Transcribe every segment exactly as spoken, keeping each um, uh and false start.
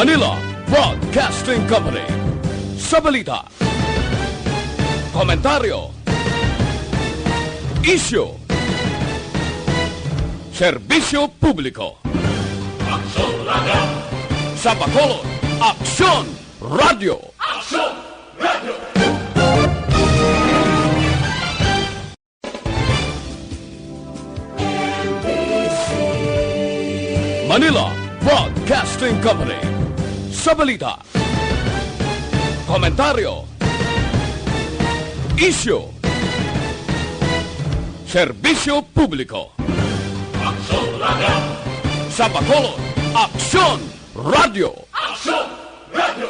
Manila Broadcasting Company. Sa balita, komentaryo, isyu, serbisyo publiko. Aksyon Radio! Sa Bacolod, Aksyon Radio! Aksyon Radio! Manila Broadcasting Company. Sa balita, komentaryo, isyu, serbisyo publiko. Aksyon Radio! Sa Bacolod, Aksyon Radio! Aksyon Radio!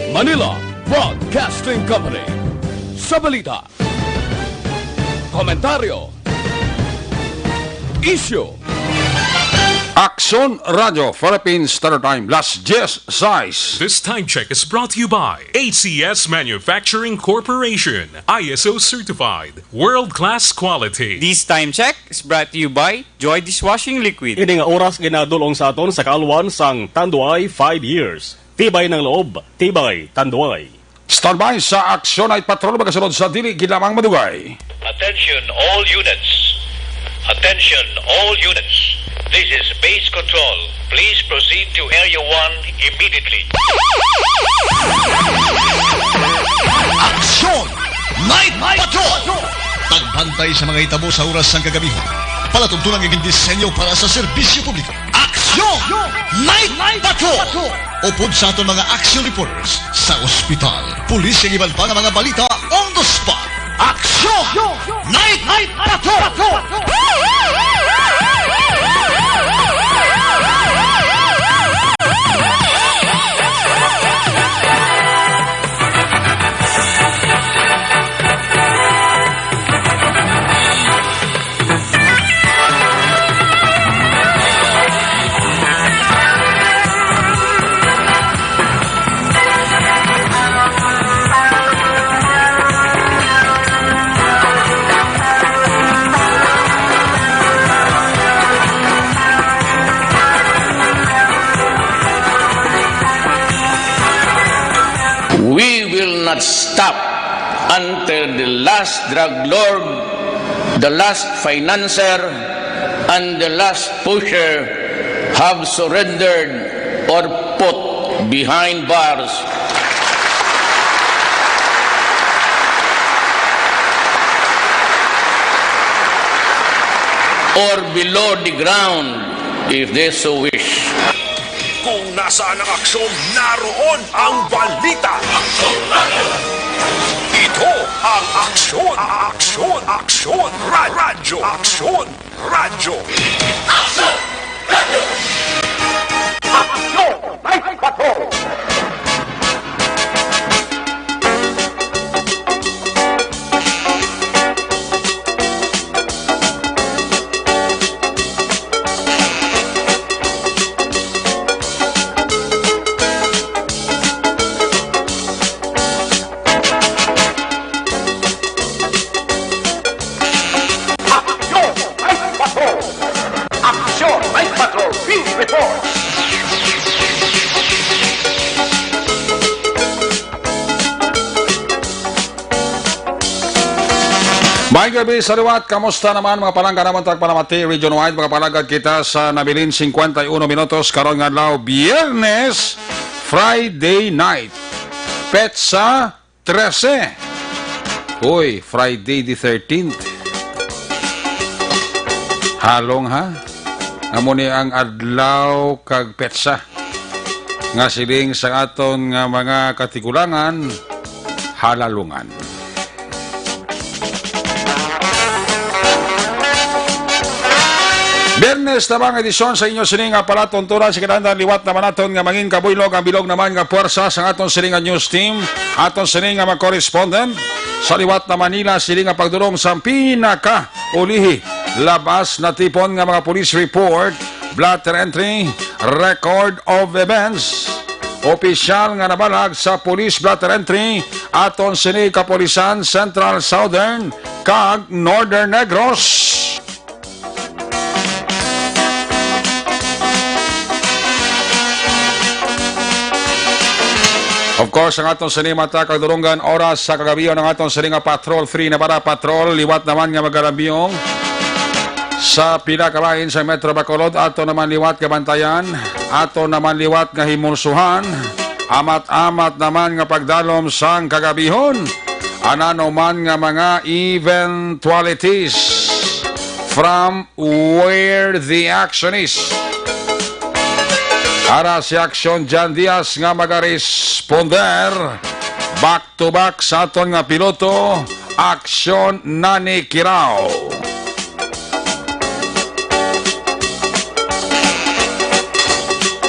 Manila Broadcasting Company. Sa balita, komentaryo, isyu. Aksyon Radio Philippines Standard Time, las diez sais. This time check is brought to you by A C S Manufacturing Corporation, I S O certified, world-class quality. This time check is brought to you by Joy Dishwashing Liquid. Ini nga oras ginadul-ong sa aton sa kaalwan sang Tanduay five years. Tibay ng loob, tibay Tanduay. Standby sa Aksyon Night Patrol, magasunod sa dili gid lamang madugay. Attention all units. Attention all units. This is Base Control. Please proceed to Area one immediately. Aksyon Night Patrol! Pagbantay sa mga hitabo sa oras sang kagamihan. Palatuntunan nga gindisenyo para sa serbisyo publiko. Aksyon Night Patrol! Upod sa aton mga action reporters sa ospital, pulis, kag iban pa nga mga balita on the spot. Aksyon Night Patrol! We will not stop until the last drug lord, the last financier, and the last pusher have surrendered or put behind bars or below the ground if they so wish. Kung nasaan ang aksyon, naroon ang balita. Ito ang Aksyon, Aksyon, Aksyon, Ra-, Radyo, Aksyon, Radyo. Aksyon! Radyo! Aksyon! Night Patrol! Aksyon! Night Patrol! Aksyon! Night Patrol! Field Report! Maayong gabi sa liwat. Kamusta naman, mga palangga namon, tagpalamati, region-wide? Makapalagad kita sa nabilin cincuenta y uno minutos karon nga adlaw, Biyernes, Friday night. Petsa trese. Uy, Friday the thirteenth. Halong, ha? Amo ni ang adlaw kag petsa nga siling sa aton nga mga katigulangan, halalungan. Biyernes na mga edisyon sa inyo sini nga palatuntunan sa kinahanglan liwat naman naton nga mangin kabuylog ang bilog naman nga puwersa sa aton sini nga news team, aton sini nga mga correspondent sa liwat na Manila, sini nga pagdulong sa pinaka ulihi, labas na tipon nga mga police report, blotter entry, record of events. opisyal nga nabalag sa Police Blotter Entry, aton sini kapulisan Central, Southern, kag Northern Negros. Of course, ang aton sini mata kag dulunggan oras sa kagabi, ang aton sini nga Patrol three na para patrol, liwat naman nga magalambiyong sa pila ka bahin sa Metro Bacolod, ato naman liwat nga bantayan, ato naman liwat nga himulsuhan, amat-amat naman nga pagdalom sang kagabihon, anano man nga mga eventualities from where the action is. Ara si Aksyon Jan Diaz nga magaresponder back to back sa aton nga piloto, Aksyon Nani Kirao.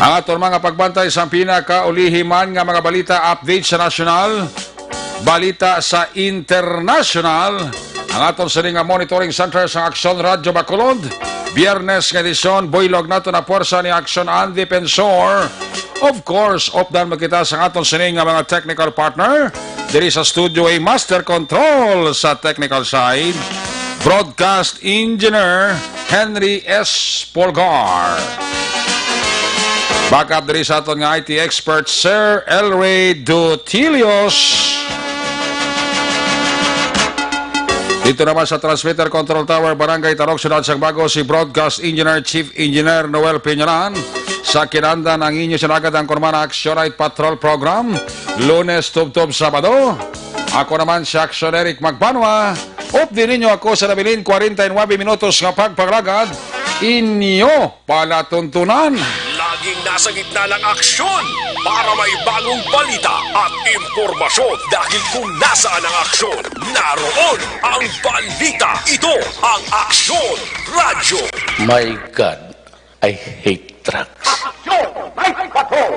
Ang aton mga pagbantay sa pinakaulihi man nga mga balita, update sa nasyonal, balita sa internasyonal, ang aton sini nga monitoring center sa Aksyon Radyo Bacolod, Biyernes nga edisyon, buylog nato na puwersa ni Aksyon ang Defensor. Of course, updan mo kita sa aton sini nga mga technical partner. Diri sa studio ay Master Control sa technical side, Broadcast Engineer Henry S. Polgar. Backup diri sa aton nga I T expert, Sir Elray Dutilios. Dito naman sa Transmitter Control Tower, Barangay Tarok, Siyudad sang Bago, si Broadcast Engineer, Chief Engineer Noel Piñalan. Sa kinanda ng inyo sinagad ang Kurmana Action Night Patrol Program, Lunes tubtob Sabado. Ako naman si Action Eric Magbanwa. Updi ninyo ako sa nabilin kwarenta y nuebe minutos nga pagpangalagad. Inyo palatuntunan. Laging nasa gitna ng aksyon para may bagong balita at impormasyon. Dahil kung nasaan ang aksyon, naroon ang balita. Ito ang Aksyon Radyo. My God, I hate trucks. Aksyon Night Patrol.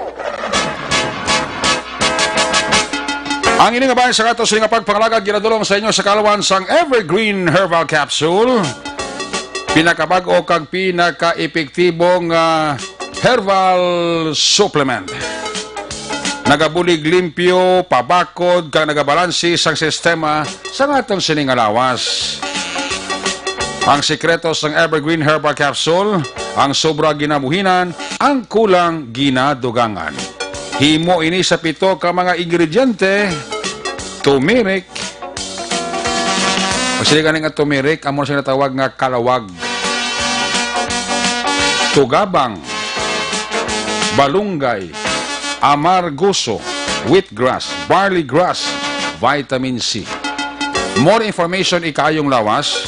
Ang ini nga bahin sa aton sini nga pagpangalagad ginadulong sa inyo sa kalawan sang Evergreen Herbal Capsule. Pinakabag-o kag pinakaepektibo nga herbal supplement. Nagabulig limpyo, pabakod, kag nagabalansi sang sistema sa aton sini nga lawas. Ang sikreto sang Evergreen Herbal Capsule, ang sobra ginabuhinan, ang kulang ginadugangan. Himo ini sa pito ka mga ingrediente: turmeric. Pag sila gani nga turmeric, amo siya natawag nga kalawag. Tugabang, balunggay, amargoso, wheatgrass, barley grass, vitamin C. More information, ikaayong lawas,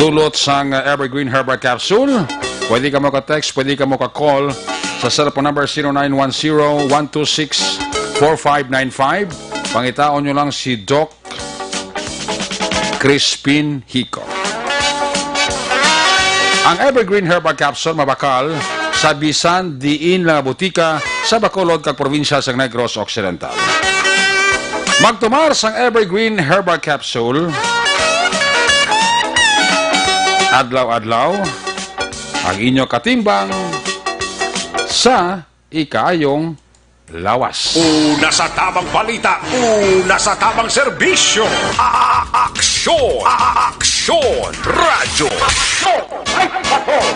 dulot sang, uh, Evergreen Herbal Capsule. Pwede ka mo ka-text, pwede ka mo ka-call sa cellphone number zero nine one zero, one two six, four five nine five. Pangitaon nyo lang si Doc Crispin Hico. Ang Evergreen Herbal Capsule mabakal sa bisan diin lang nga butika sa Bacolod kag probinsya sa Negros Occidental. Magtumar sang Evergreen Herbal Capsule adlaw-adlaw, ang inyo katimbang sa ikaayong lawas. Una sa tabang balita, una sa tabang serbisyo. A-, a-, aksyon, a-, a-, aksyon, radyo. Aksyon! Ay, patrol!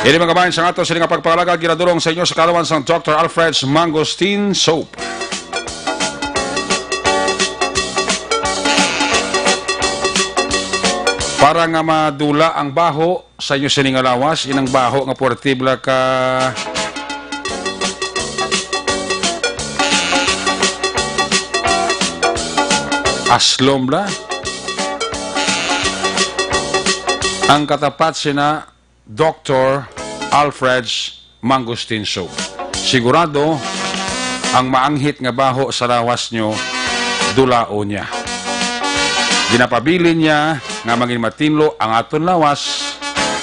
Ini mga bahin sa aton sini nga pagpangalagad ginadulong sa inyo sa kalawan sang Doctor Alfred's Mangosteen Soap. Para nga madula ang baho, sa inyo sini nga lawas, inang baho nga portibla ka aslom la. Ang katapat sina Doctor Alfred's Mangosteen Soap. Sigurado, ang maanghit nga baho sa lawas nyo, dulaon niya. Ginapabilin niya nga mangin matinlo ang aton lawas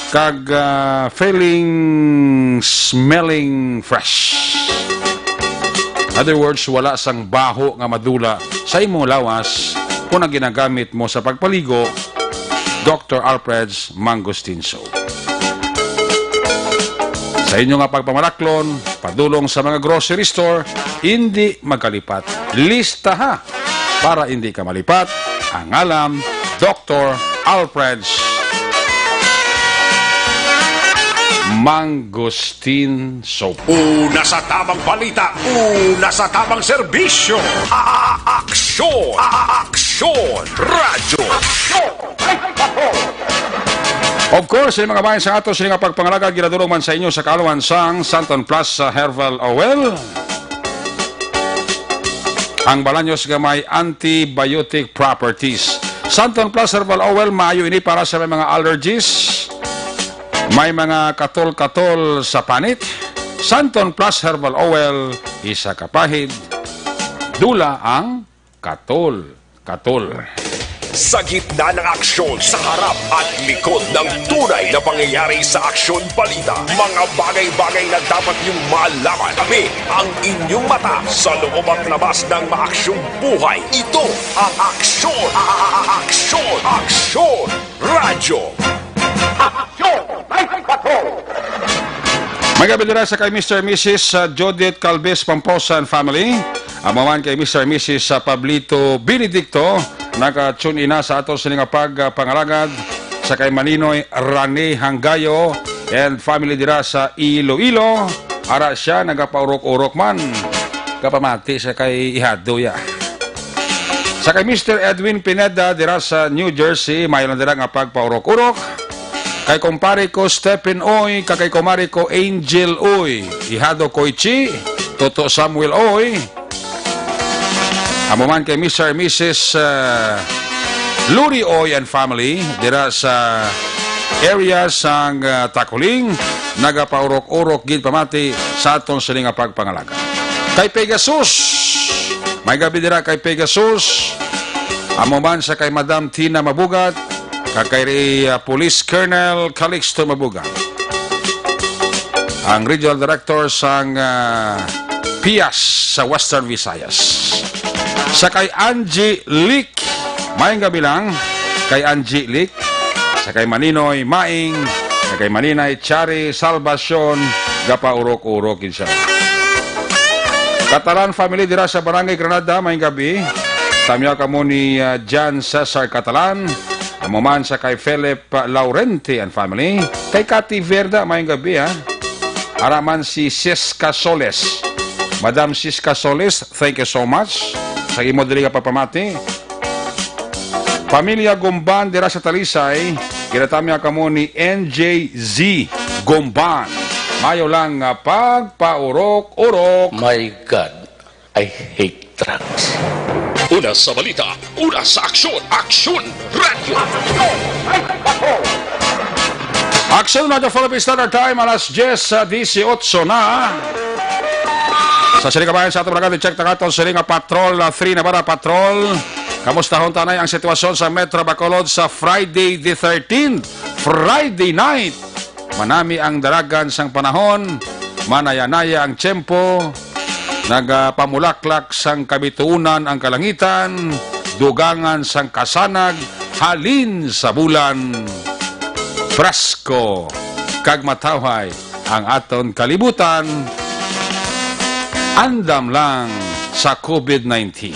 kag, ah, feeling, smelling fresh. Other words, wala sang baho nga madula sa imong lawas kung ang ginagamit mo sa pagpaligo, Doctor Alfred's Mangosteen Soap. Sa inyo nga pagpamalaklon, padulong sa mga grocery store, indi magkalipat. Listaha para indi ka malipat ang ngalan, Doktor Alfred Mangustin Soap. Una sa tamang balita, una sa tamang serbisyo. A-, a-, aksyon! A-, a-, aksyon! Radyo! Aksyon! Of course, sa mga bayan sa ato, sini nga pagpangalagad, ginadulong man sa inyo sa kaalam sang Santon Plus, uh, Herbal Oil. Ang balanyos nga may antibiotic properties. Santon Plus Herbal Oil, maayo ini para sa may mga allergies, may mga katol-katol sa panit. Santon Plus Herbal Oil, isa ka pahid, dula ang katol-katol. Sa gitna ng aksyon, sa harap at likod ng tunay na pangyayari sa Aksyon Balita, mga bagay-bagay na dapat niyong malaman. Tabi ang inyong mata sa loob at labas ng maaksyong buhay. Ito ang Aksyon! A-, a-, a-, Aksyon! Aksyon! Radyo! Aksyon! Night Patrol! May gabi dira sa kay Mister Missus, uh, Judith Calves Pamposa and family. Amo man kay Mister Missus, uh, Pablito Benedicto, naka-tune in na sa ato sini nga pag, uh, pangalagad sa kay Maninoy Rane Hanggayo and family dira sa Iloilo. Ara siya nagapaurok-urok man. Kapamati sa kay ihado ya. Sa kay Mister Edwin Pineda dira sa New Jersey, may lang dira nga pagpaurok-urok. Kay kumpare ko Stephen Oy, kag kay kumare ko Angel Oy, ihado Koichi, Toto Samuel Oy. Amo man kay Mister and Missus, uh, Luri Oy and family dira sa area sang, uh, Takuling, nagapaurok-urok gid pamati sa aton sini nga pagpangalagad. Kay Pegasus, may gabi dira kay Pegasus. Amo man sa kay Madam Tina Mabugat, kag kay, uh, Police Colonel Calixto Mabugat, ang Regional Director sang, uh, P I A S sa Western Visayas. Sa kay Angie Lick, maayong gabi lang kay Angie Lick. Sa kay Maninoy Maing, sa kay Maninay Chari Salvacion, gapaurok-urok gid siya. Catalan family dira sa Barangay Granada, maayong gabi. Tamyaw kamo ni, ah, Jan Cesar Catalan. Amo man sa kay Philip, ah, Laurente and family. Kay Cathy Verda, maayong gabi, ha. Ara man si Siska Soles. Madam Siska Soles, thank you so much sa imo diri nga pagpamati. Pamilya Gumban dira sa Talisay, ginatamya kamo ni N J Z Gumban. Mayo lang nga pagpaurok-urok. My God, I hate drugs. Una sa balita, una sa aksyon, Aksyon Radyo. Aksyon Radyo Philippine Standard Time, alas diyes sa disiotso na. Sa sini kabayan sa ato mga i-check na aton sini nga patrol, ah, three na ba na patrol? Kamustahon tanay ang sitwasyon sa Metro Bacolod sa Friday the thirteenth, Friday night. Manami ang dalagan sang panahon, manaya-naya ang tiyempo, nagapamulaklak sang kabituunan ang kalangitan, dugangan sang kasanag halin sa bulan. Presko kag matawhay ang aton kalibutan, andam lang sa COVID nineteen.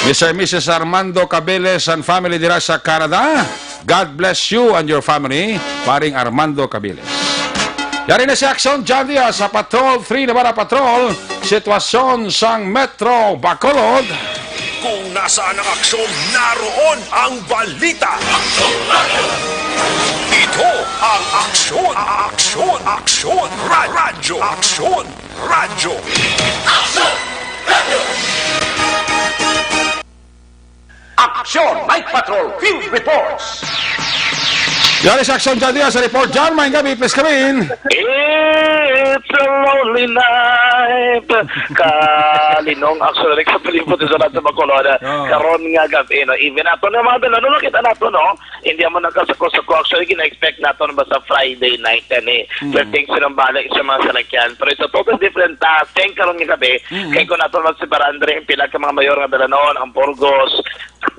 Mister and Missus Armando Cabeles and family dira sa Canada, God bless you and your family, Paring Armando Cabeles. Yari na si Aksyon John Diaz sa Patrol three Navarra Patrol, sitwasyon sang Metro Bacolod. Kung nasaan ang aksyon, naroon ang balita. Ito ang Aksyon, Aksyon, Aksyon, Ra-, Radyo, Aksyon, Radyo. Aksyon, Night Patrol, Field Reports. Yari sa Aksyon John Diaz sa report. John, maayong gabi, please come in. It's a lonely night. Kalinong, actually, kapalibot sa lahat sa Bacolod. Oh. Karon nga gabi, no? Even ato nga mga dala, no? Nakita nato, no? Hindi mo nagkasuko-suko. Actually, gina-expect nato na ba sa Friday night, yan, eh. Mm. Perting sinumbalik sa mga salakyan. Pero it's a totally different, ah, thing karon nga gabi. Mm. Kay kung nato man si Barandre, ang pila ka mga mayor nga dala noon, ang Burgos,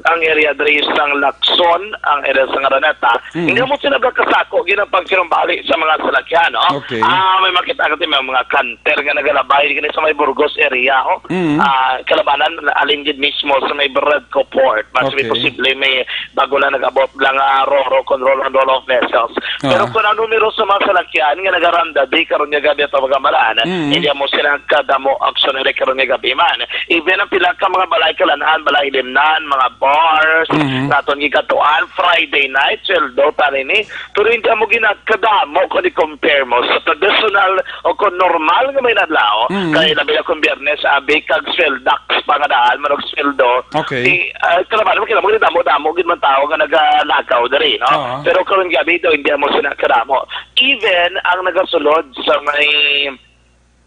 ang area diri sang Lacson, ang area sang Araneta. Mm. Hindi mo sila kasako gid ang pagkinumbali sa mga salakyan, no? Okay. Ah, may makita ka may mga canter nga nagalabay gani sa may Burgos area, ho. Mm. Ah, kalabanan, alin gid mismo sa may Barranco Port. Mas may Okay. posible may bago lang nag-abot lang, ah, Roro kon roll and roll of vessels. Pero Ah. kung ang numero sa mga salakyan nga nagaranda di karon nga gabi at mga maran, Mm. hindi mo sila kadamo aksyon na karon nga gabi man. Even ang pila ka mga balay kalanhan, balay limnan, mga bars, Mhm. naton gigatuan, Friday night, sweldo, tani ni. Pero hindi mo ginakadamo kung i-compare mo sa traditional o kung normal nga may nadlaw. Mhm. Kay labi na kung Biyernes, abi kag sweldax pa nga daan, manog sweldo. Okay. Di, ah, trabaho mo, kailangan mo damo-damo gid man tao nga nagalagaw diri, no? Oo. Pero karon gabi daw, hindi mo sila kadamo. Even ang nagasulod sa may,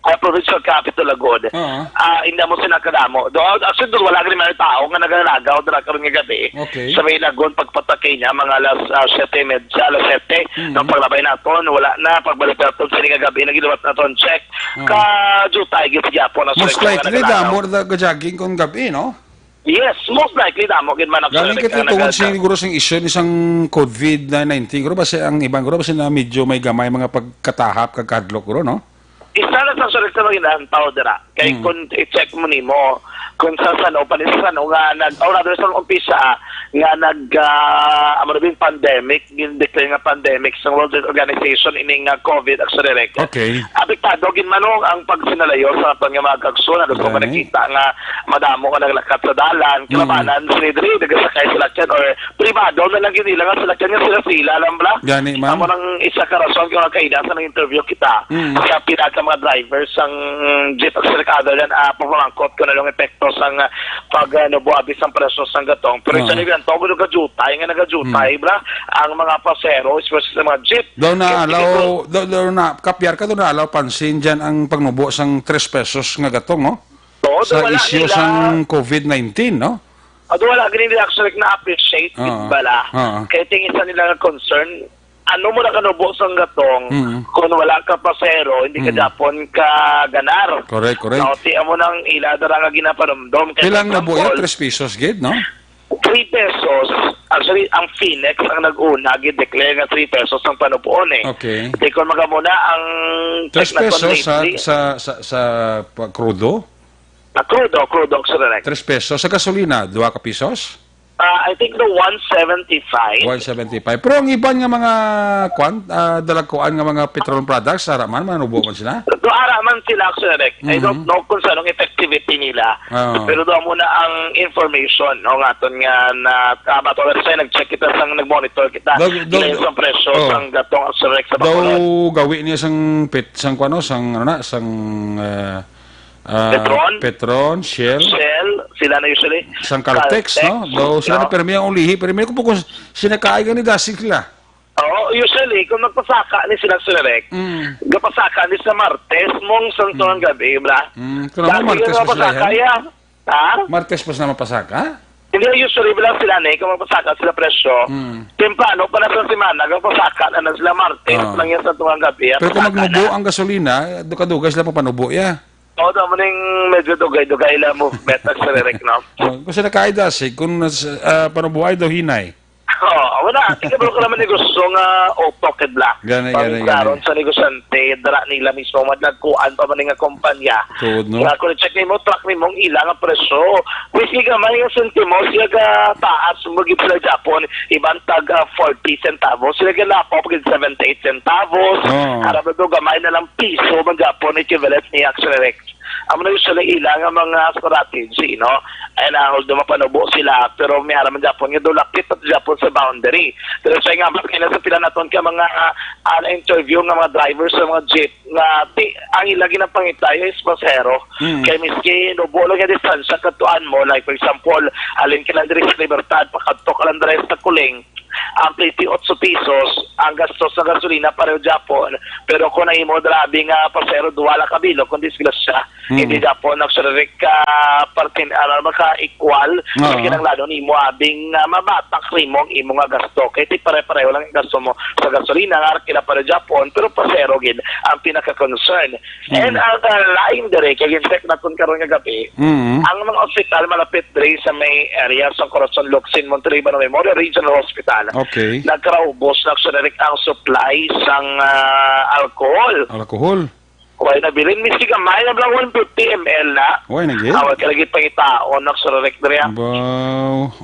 ah, provincial capital, Lagod, Oo. ah, hindi mo sila kadamo. Do, actually, doon wala gani may tao nga nagalagaw dira karon nga gabi. Okay. Sa may Lagon, pagpatake niya, mga alas, ah, siyete y media, alas siyete, Mm. ng paglabay naton, wala na, pagbalik naton, sini nga gabi, nagiluwat naton, check. Oo. Ka, jutay, gid, gihapon, ang Most sa mga likely, nagalagaw. damo na ga-jogging kung gabi, no? Yes, most likely damo gid man ang Galing sa ka mga tungod nagada- siguro sing issue ni sang COVID nineteen, guro ba siya ang iban, guro ba siya na medyo may gamay mga pagkatahap, kagkadlok, guro, no? Isa na sa sulit sa mga ginahantaw dira. Kay Mm. kung i-check mo nimo, kung sa sano, pa ni sa sano nga nag-, or rather sa umpisa, nga nag, ah, amo na ba yung pandemic, gin-declare nga pandemic sa World Health Organization, ini nga COVID, actually, Rick. Okay. Apektado gid man, no, ang pagsinalayo sa aton nga mga kagsunan. Kung Gani. nakita nga madamo nga naglakat sa dalan, Mm. kalabanan, sila diri, nagasakay sa salakyan or pribado na lang yun nila nga salakyan nga sila-sila lang, bla. Gani, ma'am. Amo nang isa ka rason kung nagkaida sa nag-interview kita Mm. sa pila ka mga drivers sang jeep, actually, Rick, other than, ah, pagpamangkot kung anong epekto sang, ah, pag, ah, nubo abi sang presyo sang gatong. Pero Oo. isa ni ang tawag, nagajutay nga nagajutay, Mm. bla, ang mga pasero, especially sa mga jeep. Daw na Kaya alaw, tingin ko daw, daw na, kapyar ka, daw na alaw pansin dyan ang pagnubo sang tres pesos nga gatong, no? Oo, Sa daw wala isyu nila sang COVID nineteen, no? Although wala gani nila actually na-appreciate, Oo. bala. Oo. Kaya tingin sa nila nga concern, ano mo na kanubo sang gatong, Mm. kung wala ka pasero, hindi ka Mm. japon ka ganar. Correct, correct. Now, ti amo nang ila dara nga ginapanumdom. Kaya Pilang for nabuya? example, Tres pesos gid, no? Three pesos. Actually, ang Finex ang nag-una, gid-declare nga three pesos ang panupuon eh. Okay. Di kon magamuna ang Tres check naton pesos sa, lately. sa, sa, sa pa-, krudo? Ah, crudo, crudo, correct. Tres pesos. Sa gasolina, dua ka pisos? Ah, I think the one seventy-five. One seventy-five. Pero ang iban nga mga, kwan, ah, dalagkuan nga mga petroleum products, ara man, manubo man sila? Do ara man sila, correct. I don't Mhm. know kung sa anong effectivity nila. Oo. Pero doon muna ang information, no, nga aton nga na, ah, bato na sa nag-check kita, sang nag-monitor kita. Daw, daw, Nila yung sang presyo, oh. sang gatong, correct, sa Daw Bacolod. gawi niya sang pet-, sang, kwan, no, sang, ano na, sang, ah, Ah, Petron? Petron, Shell. Shell, sila na usually. Sang Caltex, Caltex. no? Daw sila No. na permi ang ulihi. Permi ko po kung sinakaay gani dasig sila. Oo, usually, kung magpasaka ni sila, Sir Rek, Mm. gapasaka ni sa Martes, mong sang Mm. tungang gabi, bla. Mm, kung naman Dati Martes yung pa sila mapasaka, yan. ya. Ha? Martes pa sila mapasaka? Hindi, usually, bla sila ni, kung magpasaka sila presyo, Mm. temprano pa na sa semana, gapasaka na, na sila Martes, Ah. lang yan sa tungang gabi, ya, Pero kung pasaka magnubo na. ang gasolina, dukadugay sila papanubo, ya. Oo, daw mo ning medyo dugay-dugay lang movement ang Sir Eric, no? Oh, kasi nakaida si, kung nas-, ah, panubuhay daw hinay. Oo, wala. Sige, bro, ko naman ni gusto nga auto, kid bla. Gani, gani, Pangitaron gani. sa negosyante, dara nila mismo, madagkuan pa man nga kumpanya. Tuod, no? Kaya kung check nimo, truck nimo, ang ila nga presyo. Which gamay nga sentimo, siya ga taas, mo gid sila Japon, iban tag, ah, forty centavos, sila ga lapaw, pag seventy-eight centavos. Oo. Aram na to, gamay na lang piso, man Japon, equivalent ni Action Direct. Amo na usually ila nga mga strategy, no? Ay na, although mapanubo sila, pero may ara man Japon nga daw lapit at Japon sa boundary. Pero sa nga, mas kaya sa pila naton ka mga, ah, ah, na-interview nga mga driver sa mga jeep nga ti, ang ila ginapangita is pasero. Mm. Kay miski nubo lang nga distansya katuan mo, like for example, alin ka lang diri sa Libertad, pakadto ka lang diri sa Kuling, ang pliti otso pesos, ang gastos sa gasolina pareho gyapon. Pero kung ang imo dira abi nga pasahero duha lang ka bilog, kung disgrasya, Mm. hindi gyapon nagsulirik ka partin, ano, maka-equal sa Oo. kinahanglanon nimo abing, ah, mabatak nimo ang imo nga gasto. Kay ti pare-pareho lang ang gasto mo sa gasolina nga kila pareho gyapon, pero pasahero gid ang pinaka-concern. Mm. And ang, ah, lain diri, kay gin-check naton karon nga gabi, Mm. ang mga ospital malapit diri sa may area sa Corazon Locsin, Monterrey Ibanao Memorial Regional Hospital, Okay. nagkaraubos na sa direct ang supply sang, ah, alcohol. Alcohol? Way nabilin, miski gamay na lang one fifty M L na. Way na gid? Ah, wala ka lagi pangitaon na sa direct diri, ah. Ba,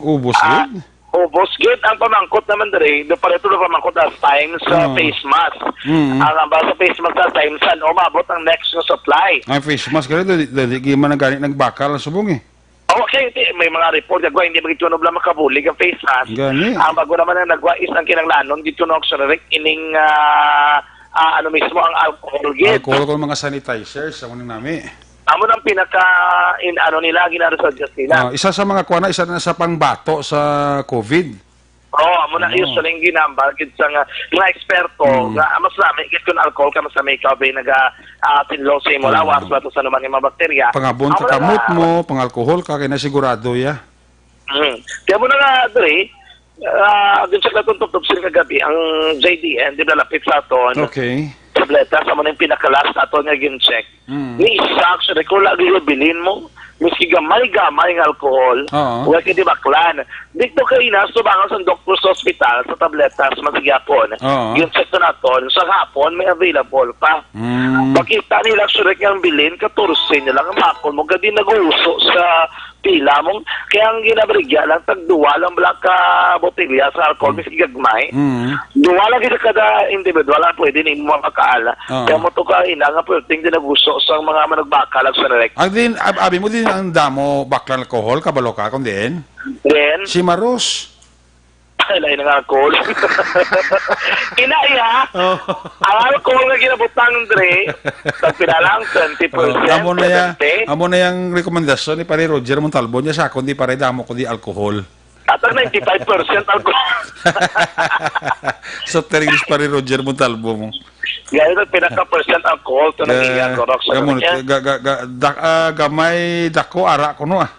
ubos Ah, gid? Ubos gid ang pamangkot naman diri. Do pareto do pamangkot last time sa Ah. face mask. Mm. Ang, ang ba sa face mask last time, san umabot ang next nga supply? Ang face mask, kaya dali, dali, di man gani nagbakal ang subong eh. Okay, di, may mga report nga hindi magitunob lang makabulig ang face mask. Gani. Ang bago naman ang nagwa is ang kinanglanon dito no, sa direct ining, ah, ah, ano mismo ang alcohol gid. Alcohol kung mga sanitizers, amo ning nami. Amo nang pinaka in, ano nila, ginaresearch nila. Ah, isa sa mga kuwan na, isa na sa pangbato sa COVID. Oo, amo na Oo. Usually ang ginambal gid sa nga, mga eksperto Mm. nga mas lami gid kung alcohol ka, mas lami ikaw ba naga, ah, tinlo sa imo Oo. lawas, bato sa naman yung mga bakterya. Pangabon Amo ka na kamot nga mo, pang-alcohol ka, kaya na sigurado ya. Mm. Kaya mo na nga, Dre, ah, dun sa katong tubtob sila kagabi, ang J D N, di ba, lapit sa aton? Okay. Tableta, sa mo na yung pinaka-last aton nga gin-check. Mm. Ni isa, actually, kung lagi yung bilin mo, miski gamay-gamay nga alcohol, Oo. wala ka di baklan. Dito kayo na, subangan sa doktor sa ospital, sa tableta, sa masigyapon. Oo. Yung check na naton, sa hapon, may available pa. Mm. Makita nila, actually, nga ang bilin, katorse na lang ang bakon mo, gadi nag-uuso sa pila mong, kaya ang ginabrigya lang, tagduwa lang bala ka botelya sa alcohol, Mm. miski gagmay. Mm. Duwa lang gid kada individual ang pwede nimo mapakaala. Oo. Kaya mo to ka ina nga pwedeng din naguso sa mga manugbakal ag sa direct. Ang din, ab-, abi mo din ang damo baklang alcohol, kabalo ka, kung din? Then? Si Maros. Ay, lain nga alcohol. Ina, iya. Oh. Ang alcohol nga ginabutang, Dre, tag pila lang, twenty percent, Oh, amo na ya, seventy. Amo na yang rekomendasyon ni Pare Roger Montalbo niya sa akon, di pare, damo ko di alcohol. At ang ninety-five percent alcohol. So, terigis Pare Roger Montalbo mo. Gaya ng pinaka-percent alcohol to Ga-, naging alcohol sa kamo, kanya. ga-, ga-, ga-, da-, ah, gamay dako, ara ko no, ah.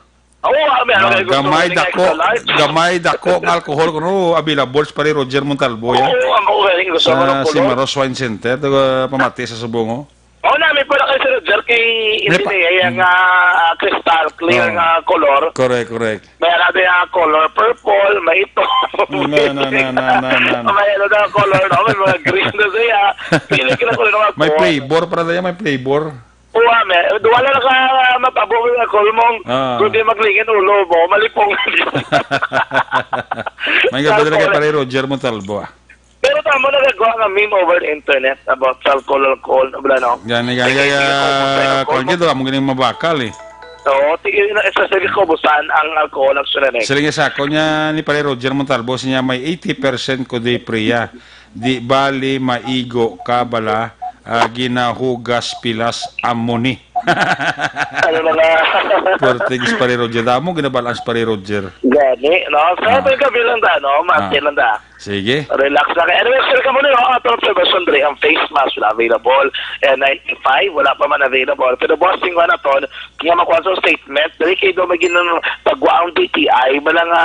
Oo, ah, may Ah, ano, gusto gamay mo dako, extra large? Gamay dako ang alcohol kuno available sa Pare Roger Montalbo, ya. Oo, ang mga galing gusto mo Sa ng Simaros Wine Center, to, ah, pamati sa Subong, oh. Oo na, may pala kay Sir Roger, kay May pa- Intinea, yung, Mm. ah, ah, crystal clear Oh. nga color. Correct, correct. May ano din ang color, purple, may ito. Na, na, na, na, na, na, na. May ano na color, no? May mga green na siya. Pili ka na color ng May alcohol. Flavor, para tayo, may flavor. Kuha, me. Wala na ka matabo nga kulmong. Ah. Kundi maglingin ulo mo, malipong. May gabi talaga Alcohol. Pare Roger Montalbo, ah. Pero tama na nagkuha nga meme over the internet about sa alcohol, alcohol, wala, no? Gani, gani, Sige, kaya, sige, kung gusto, kung kung gusto. Gito, amo ganing mabakal, eh. Oo, sige, na, sa, sige, kung busan ang alcohol, ang sunod, eh. Sige, sa ako niya ni Pare Roger Montalbo, siya may eighty percent ko di priya. Di bali maigo ka bala, ah, ginahugas pilas amo ni. Ano na nga? Pertig si Pare Roger. Damo ginabalaan si Pare Roger. Gani, no? So, Ah. Ito yung gabi lang da, no? Mati Ah. lang da. Sige. Relax lang. Anyway, sir, kamo na, no? Ato observation, Dre, ang face mask na available. N ninety-five, wala pa man available. Pero bossing ko na to, nga makuha sa statement, Dre, kayo daw may ginang pagwa ang D T I, bala nga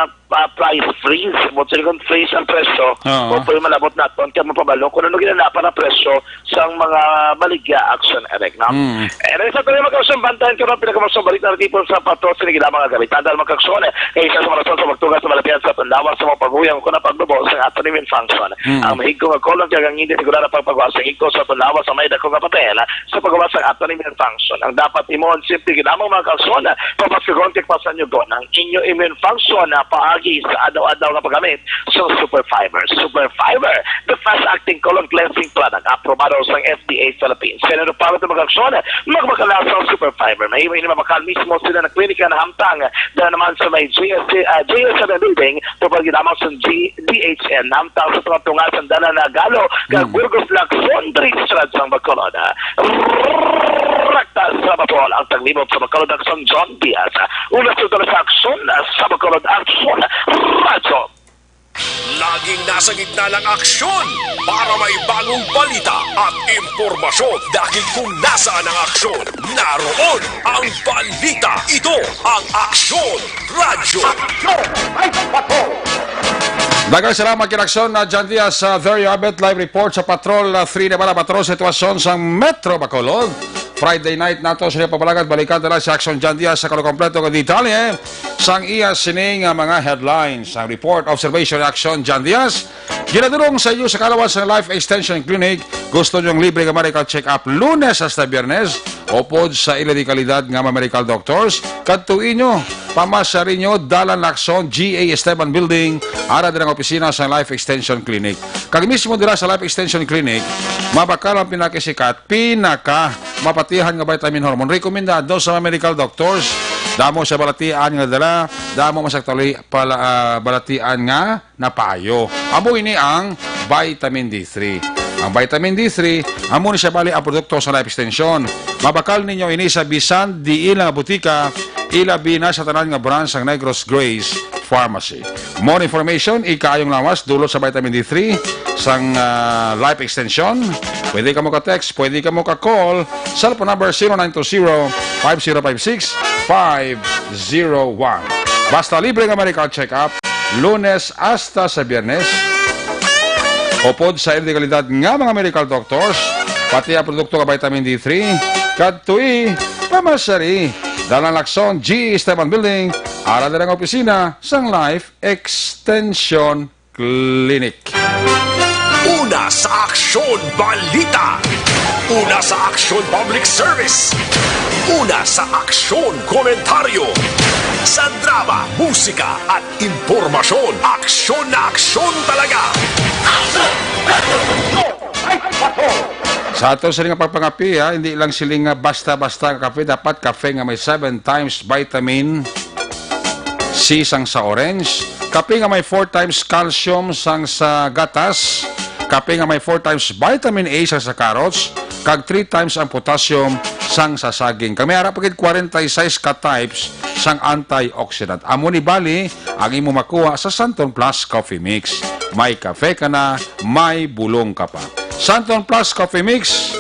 ah, price freeze. Mo sila kung freeze ang presyo, Oo. O pwede malabot naton kaya mapabalo kung ano ginanapa na presyo sa mga baligya action, Eric, no? Mm. And sa tayo magkausang bantayan ka ng pinakamasang balita na tipon sa patro sa nagila mga gamit. Tandaan magkaksyon, eh, kay isa sa mga rason sa magtugas sa malapian sa panlawas sa mga paguyang kung ang paglubo sa ato ni Min Function. Mm. Ang mahigko nga kolon kaya ang hindi sigurado pagpagawa sa higko sa panlawas sa may dako nga papel sa paggawa sa ato ni Min Function. Ang dapat imo ang simple ginamang mga kalsyon, pamaskihon kag pasanyugon ang inyo immune function na paagi sa adlaw-adlaw nga paggamit sa Super Fiber. Super Fiber, the fast-acting colon cleansing product, aprobado sa F D A Philippines. Kaya ano pa ito mag-aksyon? Magmakala sa Super Fiber. Mahimo ini mabakal mismo sila na klinika na hamtang. Dala naman sa may G S, ah, G S seven building, tupad lamang sa G-, D H N. Hamtang sa tunga-tunga sa Dala na Galo, kag Mm. Burgos Lacson, Dre Estrada sang Bacolod. Rakta sa Bapol, ang taglibot sa Bacolod, Aksyon John Diaz. Una sa Dala sa Aksyon, sa Bacolod, Aksyon, Radyo. Laging nasa gitna ng aksyon para may bagong balita at impormasyon. Dahil kung nasaan ang aksyon, naroon ang balita. Ito ang Aksyon Radyo. Daghang salamat kay Aksyon na John Diaz sa There You Have It, live report sa Patrol uh, three Navarra Patrol, sitwasyon sa Metro Bacolod. Friday night nato sa pagpalagad, balikan na lang si Aksyon John Diaz sa kalukompleto nga detalye sang iya sining uh, mga headlines. Ang report, observation, Aksyon John Diaz, ginadulong sa iyo sa kalawan sa Life Extension Clinic. Gusto niyong libre nga medical check-up Lunes hasta Biyernes, upod sa ila di kalidad nga mga medical doctors, kadto inyo, pamasari nyo, Dalan Lacson, G A Esteban Building, ara dira ang opisina sa Life Extension Clinic. Kag mismo dira sa Life Extension Clinic, mabakal ang pinakisikat, pinaka mapatihan nga vitamin hormone. Rekomendado sa mga medical doctors. Damo sa balatian nga dala, damo mas actually pala, ah, balatian nga napayo. Amo ini ang vitamin D three. Ang vitamin D three, amo ni siya bali ang produkto sa Life Extension. Mabakal ninyo ini sa bisan diin lang nga butika, ilabi na sa tanan nga branch sang Negros Grace Pharmacy. More information, ikaayong lawas, dulot sa vitamin D three sang ah, Life Extension. Pwede ka mo ka-text, pwede ka mo ka-call. Cellphone number zero nine two zero, five zero five six, five zero one. Basta libre nga medical check-up, Lunes hasta sa Biyernes. Upod sa ila di kalidad nga mga medical doctors, pati ang produkto nga vitamin D three, kadtoi, pamasari. Dalan Lacson, G Esteban Building, ara dira ang opisina sang Life Extension Clinic. Una sa Aksyon Balita. Una sa Aksyon Public Service. Una sa Aksyon Komentaryo. Sa drama, musika, at impormasyon, aksyon na aksyon talaga. Sa ato sini nga pagpangapi, ha, hindi lang sila nga basta-basta nga kape, dapat kape nga may seven times vitamin C sang sa orange, kape nga may four times calcium sang sa gatas, kape nga may four times vitamin A sang sa carrots, kag three times ang potassium sang sa saging. Kag may ara pa gid forty-six ka types sang antioxidant. Amo ni bali ang imo makuha sa Santon Plus Coffee Mix. May kafe ka na, may bulong ka pa. Santon Plus Coffee Mix,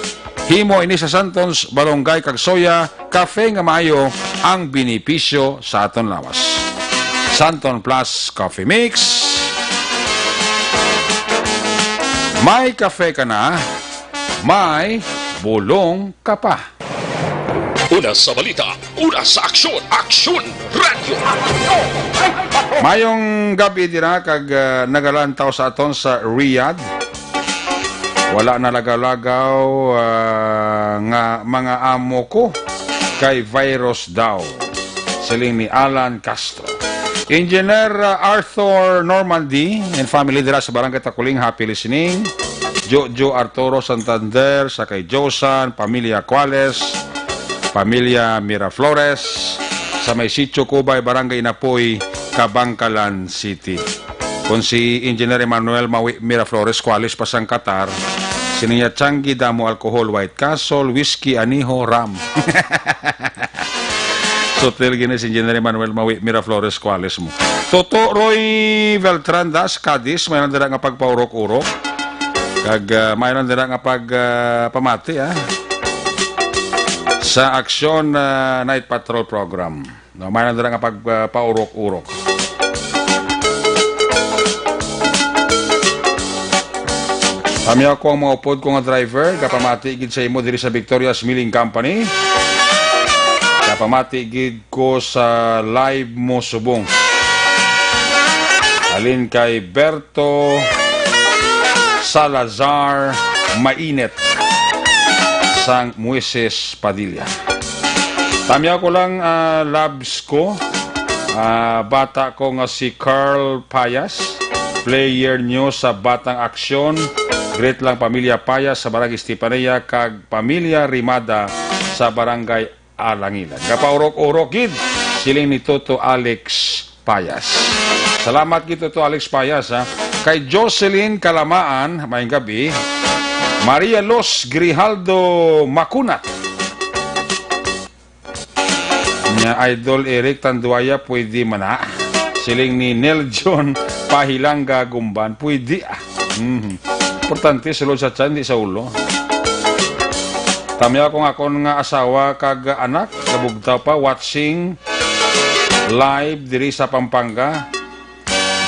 himo ini sa Santon's Balonggay kag Soya, kafe nga maayo ang benepisyo sa aton lawas. Santon Plus Coffee Mix. May kafe ka na, may bulong ka pa. Una sa balita, una sa aksyon, Aksyon Radyo. Mayong gabi dira kag ah, nagalantaw sa aton sa Riyadh. Wala na lagaw-lagaw ah, nga mga amo ko kay virus daw, siling ni Alan Castro. Engineer ah, Arthur Normandy and family dira sa Barangay Takuling, happy listening. Jojo Arturo Santander, sa kay Josan, pamilya Cuales, pamilya Miraflores, sa may Sitio Cubay, Barangay Inapoy, Kabankalan City. Kung si Engineer Emmanuel Mawi Miraflores, Cuales pa sang Qatar, siniya Changi, damo alcohol, White Castle, whiskey, aniho, rum. Sutil gini si Engineer Emmanuel Mawi Miraflores, Cuales mo. Toto Roy Beltran das, Cadiz, may lang dira nga pagpaurok-urok. Kag ah, may lang dira nga pag ah, pamati ah, sa Aksyon ah, Night Patrol Program. No, may lang dira nga pag ah, paurok-urok. Kami ako ang mga upod ko nga driver, kapamati gid sa imo diri sa Victoria's Milling Company. Kapamati gid ko sa live mo subong. Halin kay Berto Salazar Mainit sang Moises Padilla. Tamyaw ko lang, ah, labs ko. Ah, bata ko nga si Carl Payas, player nyo sa Batang Aksyon. Greet lang pamilya Payas sa Barangay Estefania kag pamilya Rimada sa Barangay Alangilan. Kapaurok-urok gid, siling ni Toto Alex Payas. Salamat gid, Toto Alex Payas, ha. Kay Jocelyn Kalamaan, maayong gabi. Maria Luz Grijaldo Makunat. Nya, Idol Eric Tanduaya, pwede man na. Siling ni Nel John Pahilangga Gumban. Pwede, ah. Mhm. Importante sulod sa tiyan, di sa ulo. Tamyaw ko nga akon nga asawa kag anak, nabugtaw pa, watching live diri sa Pampanga.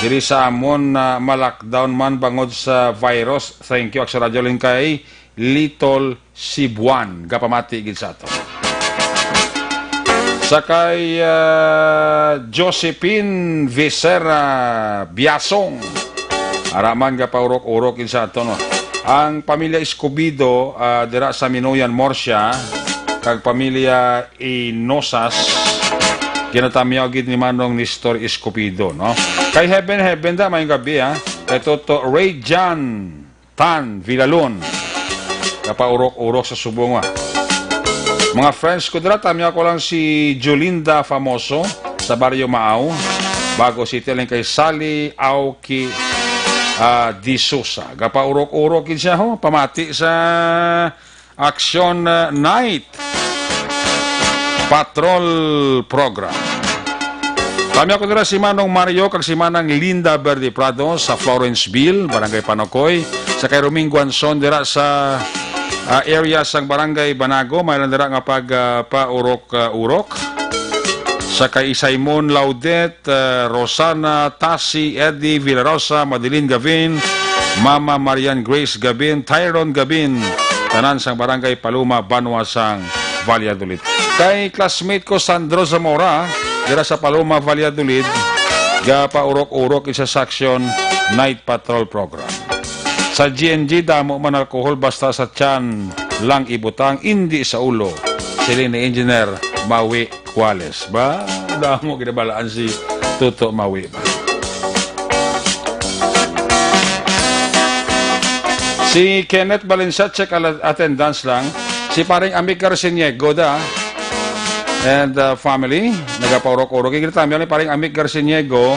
Diri sa amon na ma-lockdown man bangod sa virus. Thank you, Action Radio, Lin, kay Little Cebuan, gapamati gid sa ato. Sa kay, ah, Josephine Vicera Biasong, araman gapaurok-urok gid sa ato, no? Ang pamilya Escobedo, ah, dira sa Minuyan, Murcia, kag pamilya Inosas, ginatamyaw gid ni Manong Nestor Escobedo, no? Kay Heaven, Heaven da, maayong gabi, ha? Kay Toto Ray John Tan Villalon, kapaurok-urok sa subong, ha? Mga friends ko dira, tamyaw ko lang si Jolinda Famoso sa Barrio Maaw, Bago City, lang kay Sally Aoki, ah, D'Souza. Gapaurok-urok gid siya, ho, pamati sa Action, uh, Night Patrol Program. Kami ako dira si Manong Mario kag si Manang Linda Verde Prado sa Florenceville, Barangay Panocoy, sa kay Roming Guanzon dira sa, ah, area sang Barangay Banago, may lang dira nga pag, ah, paurok, ah, urok. Sa kay Simon Laudet, uh, Rosana, Tasi, Eddie Villarosa, Madeline Gavin, Mama Marian Grace Gavin, Tyron Gavin, tanan sang Barangay Paloma, Banwa sang Valladolid. Kay classmate ko Sandro Zamora, dira sa Paloma, Valladolid, gapaurok-urok isa sa Action Night Patrol Program. Sa G N G, damo man alcohol, basta sa tiyan lang ibutang, indi sa ulo. Siling ni Engineer Mawi Cuales. Ba, damo ginabalaan si Toto Mawi ba. Si Kenneth Valencia, check ala-, attendance lang. Si paring Amic Garciniego da. And, uh, family, nagapaurok-urok. Ikita mi ni paring Amic Garciniego,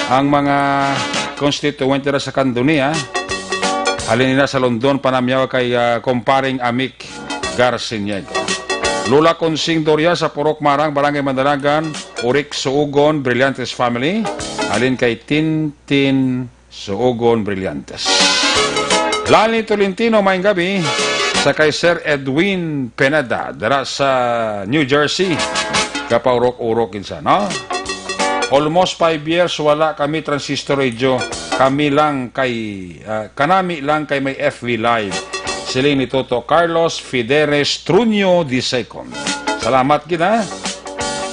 ang mga constituent dira sa Candoni, ah. Halin nila sa London, panamyaw kay, ah, kumparing Amic Garciniego. Lola Consing Doria sa Purok Marang, Barangay Mandalagan, Urik Suugon, Brillantes family. Halin kay Tintin Suugon Brillantes. Lani Tolentino, maayong gabi. Sa kay Sir Edwin Pineda, dira sa New Jersey. Kapaurok-urok kinsa, no? Almost five years, wala kami transistor radio. Kami lang kay, ah, kanami lang kay may F B Live. Siling ni Toto Carlos Fideres Truño the second. Salamat gid, ha?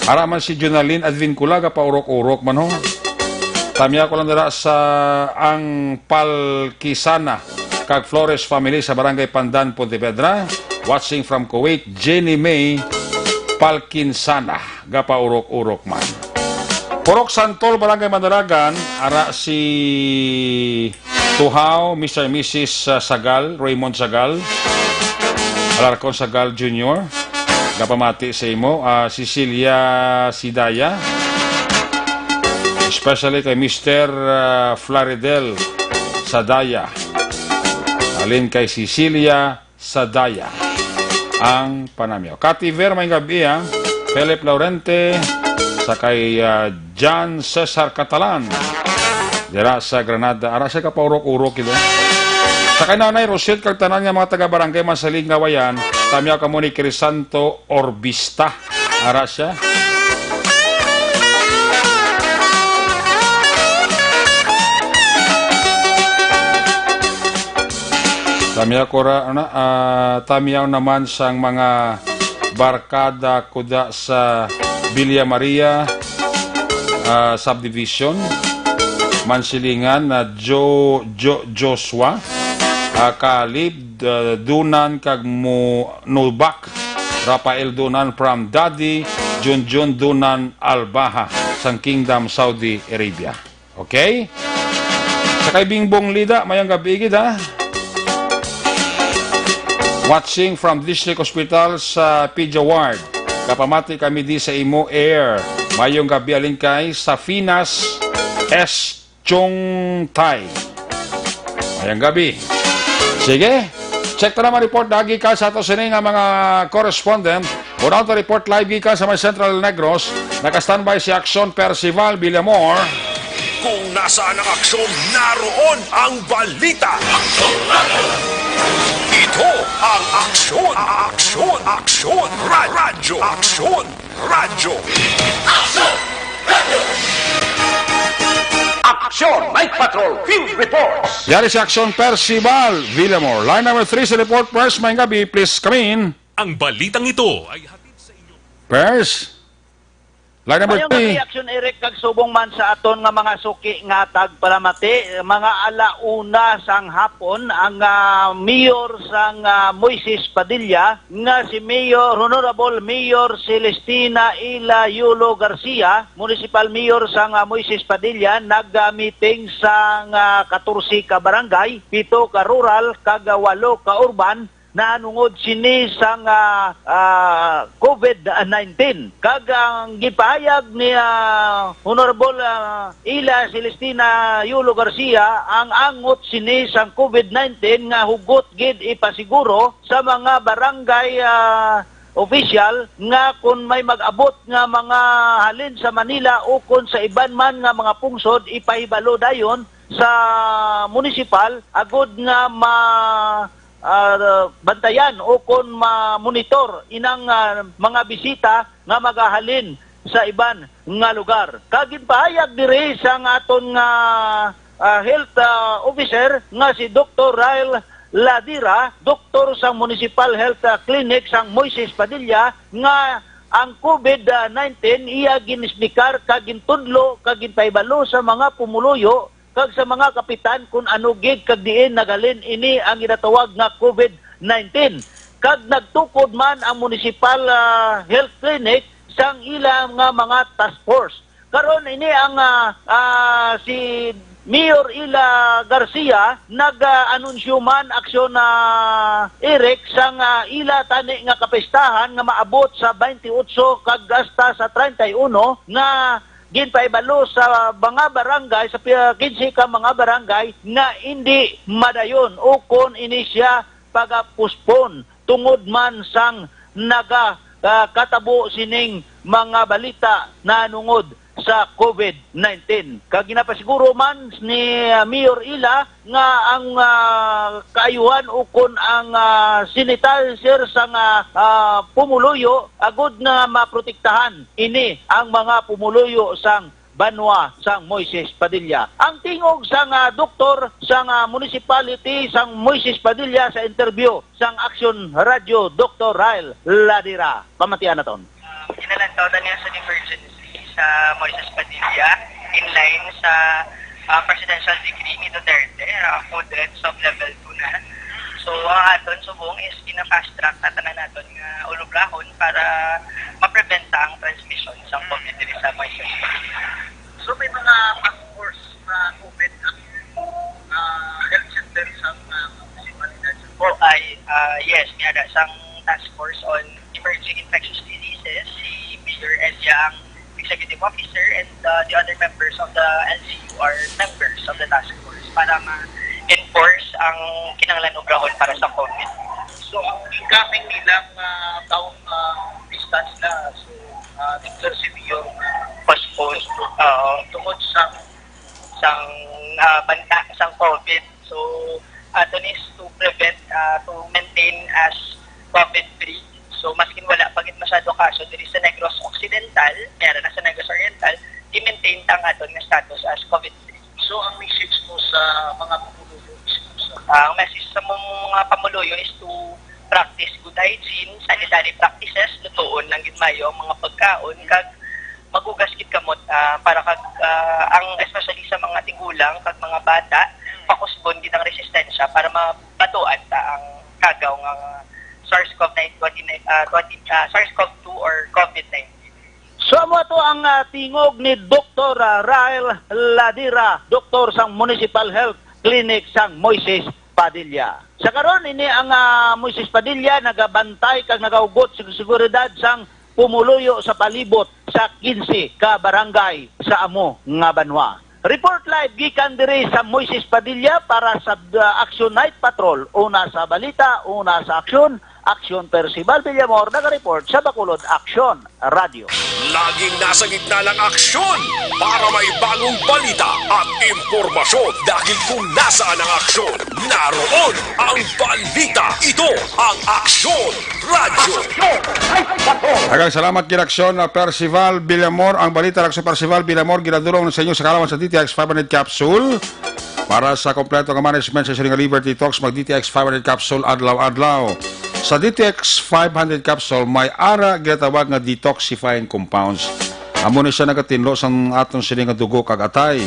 Ara man si Jonalyn Advincula, gapaurok-urok man, ho. Tamya ko lang dira sa ang Palkisana kag Flores family sa Barangay Pandan, Pontevedra. Watching from Kuwait, Jenny May Palkinsana. Gapaurok-urok man. Purok Santol, Barangay Mandalagan, ara si Tuhaw, Mister Missus, uh, Sagal, Raymond Sagal, Alarcon Sagal Junior, gapamati sa imo, uh, Cecilia Sidaya, especially kay Mister, uh, Flaridel Sadaya, alin kay Cecilia Sadaya ang panamyaw. Kati Ver, may gabi, ha? Philip Laurente, sa kay, ah, John Cesar Catalan. Dira sa Granada. Ara siya kapaurok-urok, ito. Sa kay Nanay Rochelle, kag tanan nga mga taga-barangay Masaling Ngawayan, tamyaw kamo ni Crisanto Orbista. Ara siya. Tamyaw ko ra, ano, ah, tamyaw naman sang mga barkada kuda sa Villa Maria, ah, Subdivision, Mansilingan, na Jo-, Jo-, Joshua, ah, Kalib, ah, Dunan, kag Mo-, Nubak, Rafael Dunan from Daddy, Junjun Dunan Albaha, sang Kingdom, Saudi Arabia. Okay? Sa kay Bingbong Lida, mayong gabi gid, ha? Watching from District Hospital sa Pedia Ward. Kapamati kami di sa imo air. Mayong gabi alin kay Safinas S. Chong Tai. Mayong gabi. Sige. Check ta naman report na gikan sa ato sini nga mga correspondent. Una to report live gikan sa may Central Negros. Naka-standby si Action Percival Villamor. Kung nasaan ang aksyon, naroon ang balita. Ito ang Aksyon, Aksyon, Aksyon, Ra- Radyo, Aksyon, Radyo. Aksyon Night Patrol Field Reports. Yari si Aksyon Percival Villamor. Line number three sa report, Pers, may gabi, please come in. Ang balitang ito ay hatid sa inyo. Pers, line number Mayong three. Gabi, Aksyon Eric, kag subong man sa aton nga mga suki nga tagpalamati, mga ala una sang hapon, ang, ah, mayor sang, ah, Moises Padilla, nga si Mayor, Honorable Mayor Celestina Ila Yulo Garcia, Municipal Mayor sang, ah, Moises Padilla, nag-meeting sang, ah, katorse ka barangay, pito ka rural, kag, ah, walo ka urban, nahanungod sini sang, ah, ah, COVID nineteen. Kag ang gipahayag ni, ah, Honorable, ah, Ila Celestina Yulo Garcia, ang angot sini sang COVID nineteen nga hugot gid ipasiguro sa mga barangay, ah, official nga kon may mag-abot nga mga halin sa Manila ukon sa iban man nga mga pungsod, ipahibalo dayon sa munisipal agud nga ma-, ah, bantayan o kon ma-monitor inang, ah, mga bisita nga magahalin sa iban nga lugar. Kag ginpahayag diri sang aton nga, ah, health, ah, officer nga si Doktor Rael Ladira, doktor sang Municipal Health, ah, Clinic sang Moises Padilla, nga ang COVID nineteen iya ginisbikar kag gintudlo kag ginpahibalo sa mga pumuluyo kag sa mga kapitan kun ano gid kag diin naghalin ini ang ginatawag nga COVID nineteen. Kag nagtukod man ang municipal, ah, health clinic sang ila nga mga task force. Karon ini ang, ah, ah, si Mayor Ila Garcia nag-anunsyo man, Aksyon na Eric, sang, ah, ila tani nga kapistahan nga maabot sa twenty-eight kag hasta sa treinta y uno nga ginpahibalo sa mga barangay, sa pi-, quince ka mga barangay nga indi madayon ukon ini siya paga-postpone tungod man sang naga, ah, katabo sining mga balita nahanungod sa COVID nineteen. Kag ginapasiguro man ni, ah, Mayor Ila nga ang, ah, kaayuhan ukon ang, ah, sanitizer sang, ah, ah, pumuluyo agud nga maprotektahan ini ang mga pumuluyo sang banwa sang Moises Padilla. Ang tingog sang, ah, doktor sang, ah, municipality sang Moises Padilla sa interview sang Aksyon Radyo, Doktor Rael Ladira. Pamatian naton. Ah, ginalantaw na niya sa emergency sa Moises Padilla in line sa, ah, presidential decree ni Duterte, ah, food and sub-level two na. So, ang aton subong is gina-fast track na tanan naton nga ulublahon para ma-prevent ang transmission sa COVID diri sa Moises Padilla. So, may mga task force na COVID ang, ah, health center sa, ah, municipality? Oh, ay, ah, yes, may ada sang task force on emerging infectious diseases, si Mayor Elia ang executive officer, and, uh, the other members of the L C U are members of the task force para ma-enforce ang kinahanglan obrahon para sa COVID. So, ang incoming nila nga taong, uh, distance na, so, uh, declare si Mayor nga postpone. Oo. Tungod sa sang, uh, banta sang COVID. So, aton is to prevent, uh, to maintain as COVID-free. So, maskin wala pa gid masyado kaso diri sa Negros Occidental, may ara na sa Negros Oriental, i-maintain ta ang aton nga status as COVID-free. So, ang message mo sa mga pumuluyo is ano? Ang message sa mga pumuluyo is to practice good hygiene, sanitary practices, lutuon lang gid mayo ang mga pagkaon, kag maghugas gid kamot, ah, para kag, ah, ang, especially sa mga tigulang kag mga bata, pakusgon gid ang resistensya para mabatuan ta ang kagaw nga SARS-CoV nine, twenty, ah, twenty, ah, SARS-CoV two or COVID nineteen. So, amo ato ang, ah, tingog ni Doktor, ah, Rael Ladira, doktor sang Municipal Health Clinic sang Moises Padilla. Sa karon, ini ang, ah, Moises Padilla nagabantay kag nagahugot sa seguridad sang pumuluyo sa palibot sa quince ka barangay sa amo nga banwa. Report live gikan diri sa Moises Padilla para sa, ah, Action Night Patrol, una sa balita, una sa aksyon. Aksyon Percival Villamor, naga-report sa Bacolod Aksyon Radio. Laging nasa gitna ng aksyon para may bagong balita at impormasyon. Dahil kung nasaan ang aksyon, naroon ang balita. Ito ang Aksyon Radyo. Daghang salamat, Ginaksyon, uh, Percival Villamor. Ang balita, Aksyon Percival Villamor, ginadulong sa inyo sa kaalaman sa D T X five hundred capsule. Para sa kompleto nga management sa sining liver detox, mag D T X five hundred capsule adlaw-adlaw. Sa D T X five hundred capsule, may ara ginatawag nga detoxifying compounds. Amo ni siya nagatinlo sang aton sini nga dugo kag atay.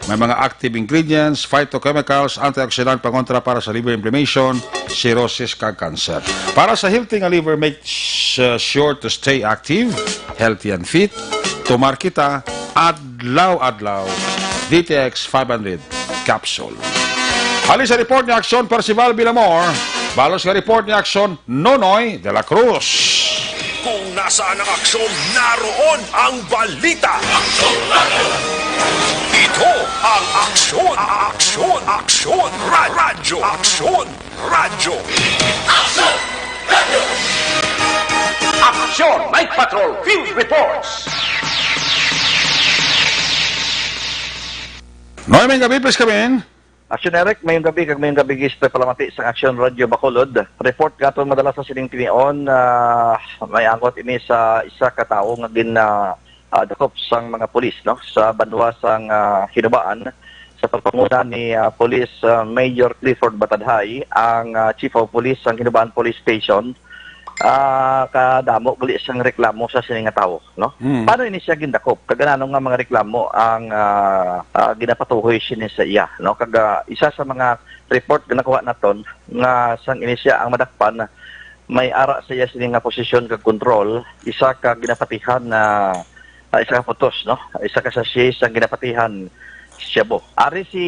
May mga active ingredients, phytochemicals, antioxidant pangontra para sa liver inflammation, cirrhosis kag cancer. Para sa healthy nga liver, make s- sure to stay active, healthy and fit. Tumar kita adlaw-adlaw. D T X five hundred capsule. Halin sa report ni Aksyon Percival Villamor, balos nga report ni Aksyon Nonoy de la Cruz. Kung nasaan ang aksyon, naroon ang balita. Ito ang Aksyon, Aksyon, Aksyon, Ra- Radyo, Aksyon, Radyo. Aksyon Night Patrol Field Reports. Noy, may gabi, please come in. Aksyon Eric, mayong gabi kag mayong gabi gis palamati sa Aksyon Radyo Bacolod. Report nga aton madala sa sining tinion, ah, may angkot ini sa isa ka tawo nga gin ah, ah, dakop sang mga pulis, no, sa banwa sang ah, Hinubaan sa pagpanguna ni ah, Police ah, Major Clifford Batadhay, ang ah, Chief of Police sang Hinubaan Police Station. Ah, kadamo gali sang reklamo sa sini nga tawo, no? Hmm. Paano ini siya gindakop? Kag ano nga mga reklamo ang ah, ah, ginapatuhoy sini sa iya, no? Kag ah, isa sa mga report nga nakuha naton nga sang ini siya ang madakpan, may ara sa iya sini nga posisyon kag kontrol, isa ka ginapatihan na ah, isa ka putos, no? Isa ka sachet sang ginapatihan shabu. Ari si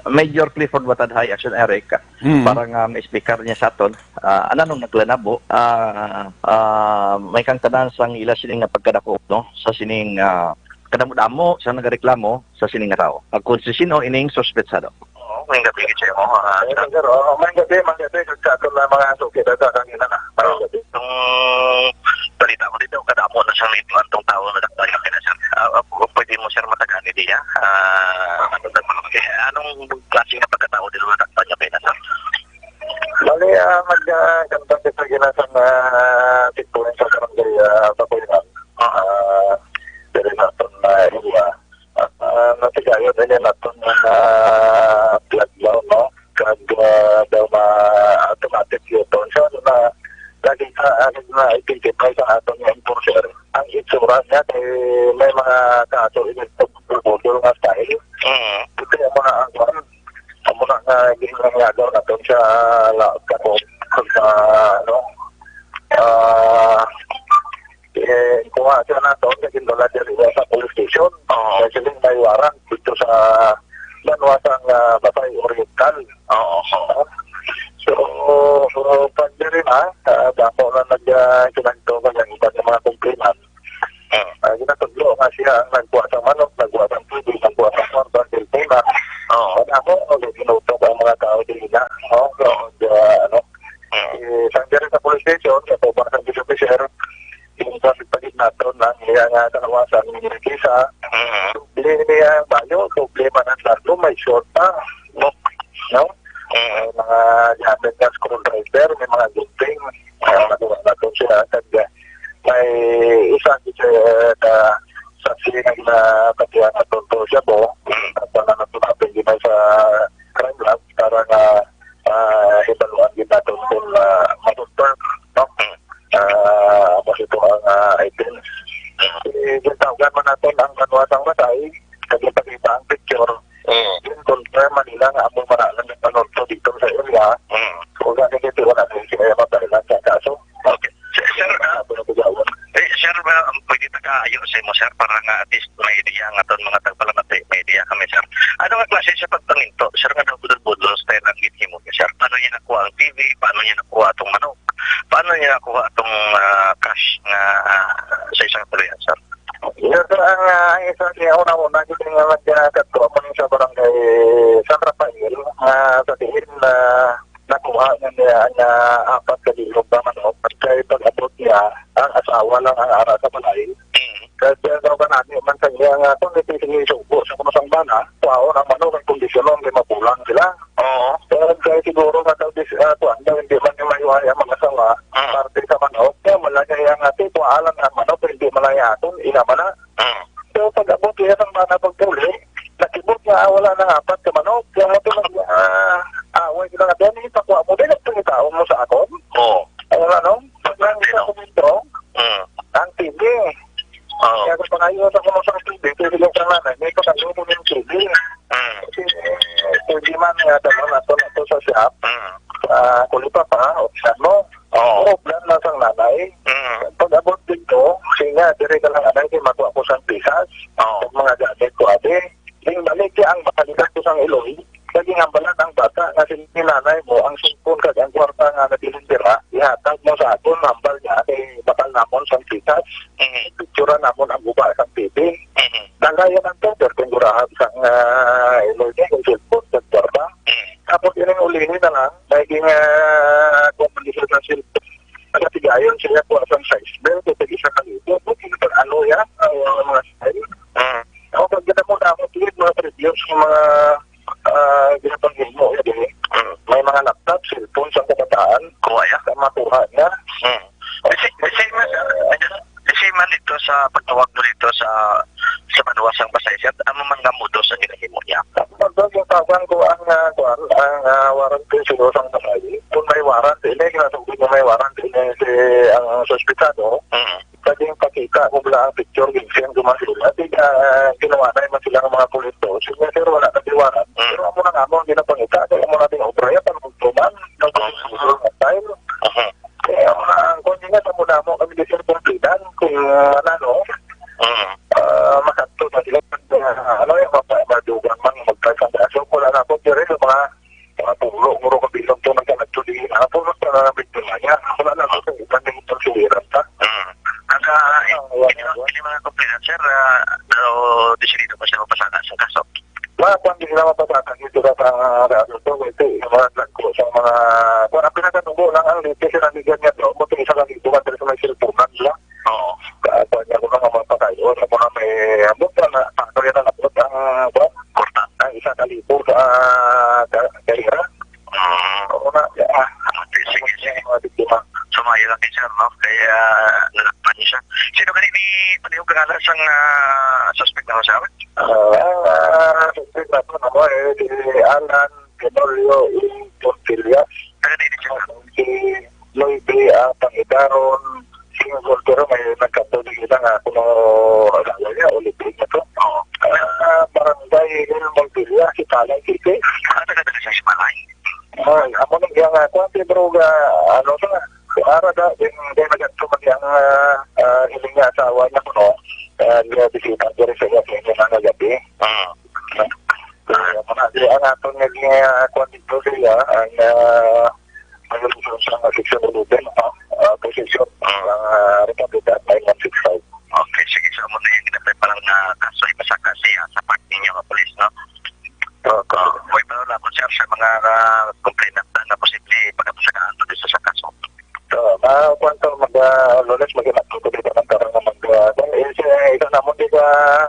Major Clifford Batadhay, Action Eric, Mm. para nga ma-explicar niya sa aton, ah, ano nung naglanabo, ah, ah, may kangtanan sang ila sining nga pagkadako, no? Sa sining ah, kadamo-damo sa nagareklamo sa sining nga tawo. Ang kung si sino ining suspetsado. Oo, may gabi gid sa imo. Ah, Ayun, sir. Oh, may gabi, may gabi. Kag sa aton na mga suki, sa kang ina na. May gabi. Itong balita ko dito, kadamo na siyang nito ang tong tao na dakpan niya kina sir. Ah, ah, kung pwede mo sir matagani diya. Ah, ano na mga eh, anong klase nga pagkatao din mo dakpan niya kina sir? Bali, ah, mag ah, kanta kita ginasang ah, checkpoint sa barangay ah, Bakuyan. Ah, diri sa aton na area. Ah, natigayon ini naton nga ah, flag down, no? Kag ah, daw ma automatic U-turn. So, ano na, lagi sa ano na identify sa aton nga enforcer. Ang itsura niya kay may mga kaso ini pagpupudol nga style. Mm. Ito yung mga angkwan. Amo na nga ginangyagan naton sa laot ka po. Kag sa ano, ah, eh, kuha siya naton, kasi wala diri sa police station. Oo. Kasi may warrant dito sa banwa sang ah, Batay Oriental. Oo. Oo. So, so pag diri na, ah, dako na nag ah, kinagto ka ng iba ng mga kumpliman. Mm. Ah, ginatudlo nga siya ang nagkuha sa manok, nagkuha sa T V, nagkuha sa kwarta, cellphone na. Oo. At ako, ang ginutok ang mga tao diri na. No? So, ah, ano, Mm. eh, sang diri sa police station, sa Tobang sa Officer, yung traffic pa gid naton ang iya nga kalawasan, yung kisa, Mm. problema niya bayo, problema ng tatlo, may short pa. No? No? Mm. May mga gamit nga screwdriver, may mga gunting. Uh, nakuha naton siya. Kag may isa gid siya na saksi nga ginapatihan naton to siya po. At wala na to natin gina sa crime lab para nga ah, hibaluan gid naton kung ah, ma-confirm, no? Ah, amo ito ang ah, items. Eh, gintawagan man naton ang banwa sang Batay, kag ipakita ang picture. Mm. Gin-confirm man nila nga amo man ang nagpanulto dito sa area. Mm. Kung gani dito, wala din sila maparilan sa kaso. Okay. Sir, sir, ah, Ano na bugawan? eh, sir, ah, pwede ta kaayo sa imo, sir, para nga at least may idea nga aton mga tagpalamati, may idea kami, sir. Ano nga klase sa pagpanginto, sir, nga daw budol-budol style ang ginhimo niya, sir? Paano niya nakuha ang T V? Paano niya nakuha atong manok? Paano niya nakuha atong ah, cash nga ah, sa isang tuloyan, sir? Yes, sir, ang, ah, ang isa niya, una-una, gid nga nagkakadto ako sa barangay San Rafael, nga sa diin na nakuha na niya ang ah, apat ka bilog na manok. Kay pag-abot niya, ang asawa lang ang ara sa balay. Kaya daw kanani man sa iya nga kung ito sige sugo sa kuno sang bana, kuhaon ang manok ang kondisyonon kay mabulang sila. Oo. Kaya kaya siguro nga daw dis, ah, kuwan daw, hindi man yung mayuhay ang mga asawa, Mm. parte sa manok. Kaya wala niya iya nga, "Ti, kuha lang ang manok, hindi man lang yaton, ina man na." Mm. So, pag-abot niya sang bana pagpuli, nakibot nga, ah, wala nang apat ka manok. Kaya mo ito nag, ah, away sila nga, "Dani, pakuha mo, dili, pangitaon mo sa akon." Oo. Ay, wala, no? Pag lang Hindi, sa no? Kumintro, Mm. ang T V. Oo. Kaya kung pangayo sa kuno sa T V, pwede lang sa nanay, may pagkayo mo yung T V. Mm. Kasi, eh, pwede man nga, tama na to, na to sa shop. Mm. Ah, kuli pa pa, o siya mo. Oo. Pero plan na sang nanay. Mm. Pag-abot dito, siya nga, dire ka lang, "Anay, di makuha ko sang pisas." Oo. Ang mga gamit ko, ate. Ding balik kaya ang balikan ko sang iloy. Lagi nga balat ang bata nga si nanay mo, ang cellphone kag ang kwarta nga nabilin dira, ihatag mo sa akon, hambal niya, kay bakal namon sang pisas. Mm. Picturean namon ang guba sang T V. Mm. Dalayan ang tender kung gurahab sang, ah, iloy niya, kung cellphone, kag kwarta. Mm. Tapos ining ulihi na lang, may ging, ah, kung man sa cellphone, nagatigayon siya po sang size belt, o tag isa ka libo. Buti na pag ano yan, ang mga style. Mm. Ako, pag kita mo, dapat yun, mga previous, yung mga, ah, ginapanghimo, yun, eh. Mm. May mga laptop, cellphone sa kabataan. Kuha ya. Sa makuha niya. Mm. Kasi, kasi man, kasi man dito sa pagtawag mo dito sa, sa banwa sang Pasay, sir, amo man nga modus ang ginahimo niya. Pag daw yung tawag ko ang, ah, kuwan, ang, ah, warrant ko siguro sang Pasay. Kung may warrant, hindi, kinasugot mo may warrant, hindi si, ang suspitado. Mm. Pwedeng pakita mo bala ang picture, ginsyan, gumasila. Di, ah, ginawa na yung sila ng mga pulis doon. Sige, sir, wala na si warrant. Mm. Pero amo na nga mo ang ginapangita, kaya amo natin obra yan, para magtuman. Ang Oo. Style. Mhm. Eh, ang mga, ang kung nga, damo-damo kami di sir kumpidan kung, ah, ano, Mm. ah, masakto na sila. Ah, ano yung mga madugang man, magpasang kaso. Wala na po, pero yung mga, mga pulo, muro ka bilog to, nagkanagto di, ah, pulo pa na biktima niya. Wala na po, sa iban yung pagsuliran pa. Mm. Ang, ah, Ah, wala ini, na po. Ini mga complainant, sir, ah, daw desidido pa sila mapasaka sa kaso. Wala pa, hindi sila mapasaka dito sa, sa, sa, ito, yung mga nagko sa mga, kung ang pinagkanubo lang ang latest na ligan niya to, kung isa lang dito, sa may cellphone lang. Oo. Kaya niya ko na nga mapakayo, sa mga may, ambot na, na, ano yan ang abot ang, kuwan? Kwarta. Ang isa ka libo sa, ah, ka-, karera. Mm. Oo na, ah. Okay, sige, sige. Mga biktima. Sumaya lang kay sir, no? Kaya, nalakpan niya siya. Sino gani ni palihog nga ngalan sang, ah, suspect na, sir? Ah, ang, ah, suspect na to, ano, eh, si Alan Tenorio Portilla. Taga dili siya. Si Lloyd ang pangidaron, single, pero may nagkatulog sila nga kuno asawa niya o libre niya to. Oo. Ah, Barangay Hill Montilla, si Palay City. Ah, taga dili siya si Palay. Ay, amo nang iya nga, kuwan, si bro, ga, ano to nga, si Ara da, din, din nagkatulog ang, ah, ah, iling nga asawa niya kuno. Ah, niya bisita diri sa iya, kaya niya nga gabi. Mm. Kaya mo na, di ang aton nga, nga, kuwan dito siya, ang, ah, ang sa, sa section eleven, ah, ah, position, Mm. ang, ah, Republic Act nine one six five. Okay, sige, so, amo na yung ginaprepara nga kaso, ipasaka siya sa part ninyo nga police, no? Oo. Ah, may pala na ako, sir, sa mga, ah, complainant na, na posible pagkapasakaan to dito sa kaso. So, ah, kwanto mag, ah, lunes, mag-inakto ko dito ng karang mag, ah, kung isa, isa namon dito, ah,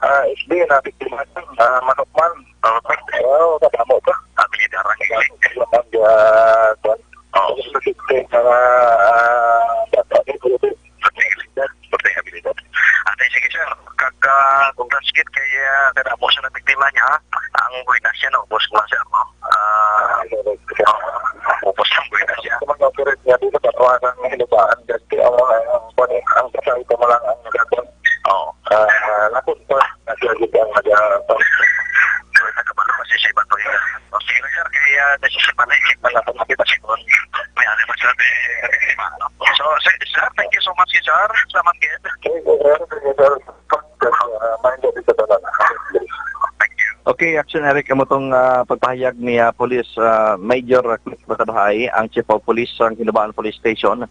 ah, S B na biktima, ah, manok man. Manok man. Oo, kadamo ka. Abilidad ang ilig. Mag, ah, kwan. Oo. Ang sa sixteen, mga, ah, bata, eh, pwede. Pwede abilidad. Pwede abilidad. Ate, sige, sir. Kag, ah, congrats gid kay, ah, kadamo sa nabiktima niya, ha? Ang buenas siya, naubos ko, sir, no? Ah, oo. Ubos ang buenas siya. Sa mga operate niya, di sa patuwa ng hinubaan, ganti ang, ang, ang, ang kasal ko mo lang ang nagkakon. Oo. Ah, lakon pa, nasa gid ang nag-, ah, Wala ka ba naman si Siba to, eh? O, sige, sir, kay, ah, nasa Siba na, eh, wala pa makita si Don. May ano pa sila, eh, so, sir, sir, thank you so much, sir. Salamat, kid. Thank you, sir. Thank you, sir. Ah, mind up sa tanan. Thank you. Okay, Action Eric, amo tong, ah, pagpahayag ni, ah, Police, ah, Major Cliff Batabahay, ang Chief of Police sa Hinabaan Police Station,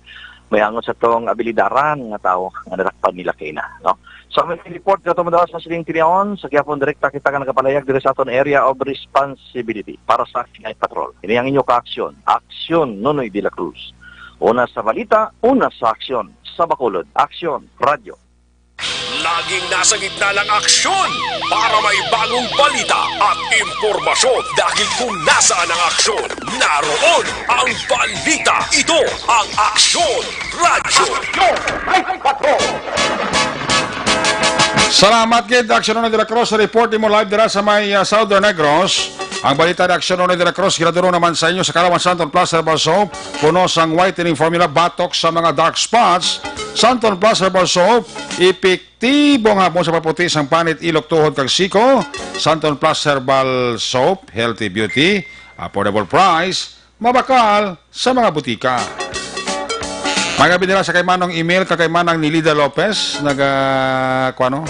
may angot sa tong abilidaran nga tawo nga nadakpan nila kaina, no? So, may report ka tumadaw sa sining tinion, sa gihapon direkta kita nga nagapalahayag diri sa aton Area of Responsibility para sa Night Patrol. Ini ang inyo ka-aksyon, Aksyon Nonoy de la Cruz. Una sa balita, una sa aksyon, sa Bacolod, Aksyon, Radyo. Laging nasa gitna ng aksyon para may bagong balita at impormasyon. Dahil kung nasaan ang aksyon, naroon ang balita. Ito ang Aksyon Radyo. Salamat gid, Aksyon Radyo de la Cruz. Report mo live dira sa may, ah, Southern Negros. Ang balita ni Aksyon Radyo de la Cruz, ginaduro naman sa inyo sa Kalawan Santon Plus Herbal Soap. Puno sang whitening formula, batok sa mga dark spots. Santon Plus Herbal Soap, epektibo nga hapon sa paputi sang panit, ilok, tuhod, kag siko. Santon Plus Herbal Soap, healthy beauty, affordable price, mabakal sa mga butika. May gabi nila sa kay Manong Emil, kag kay Manang Nilida Lopez, naga, kuano?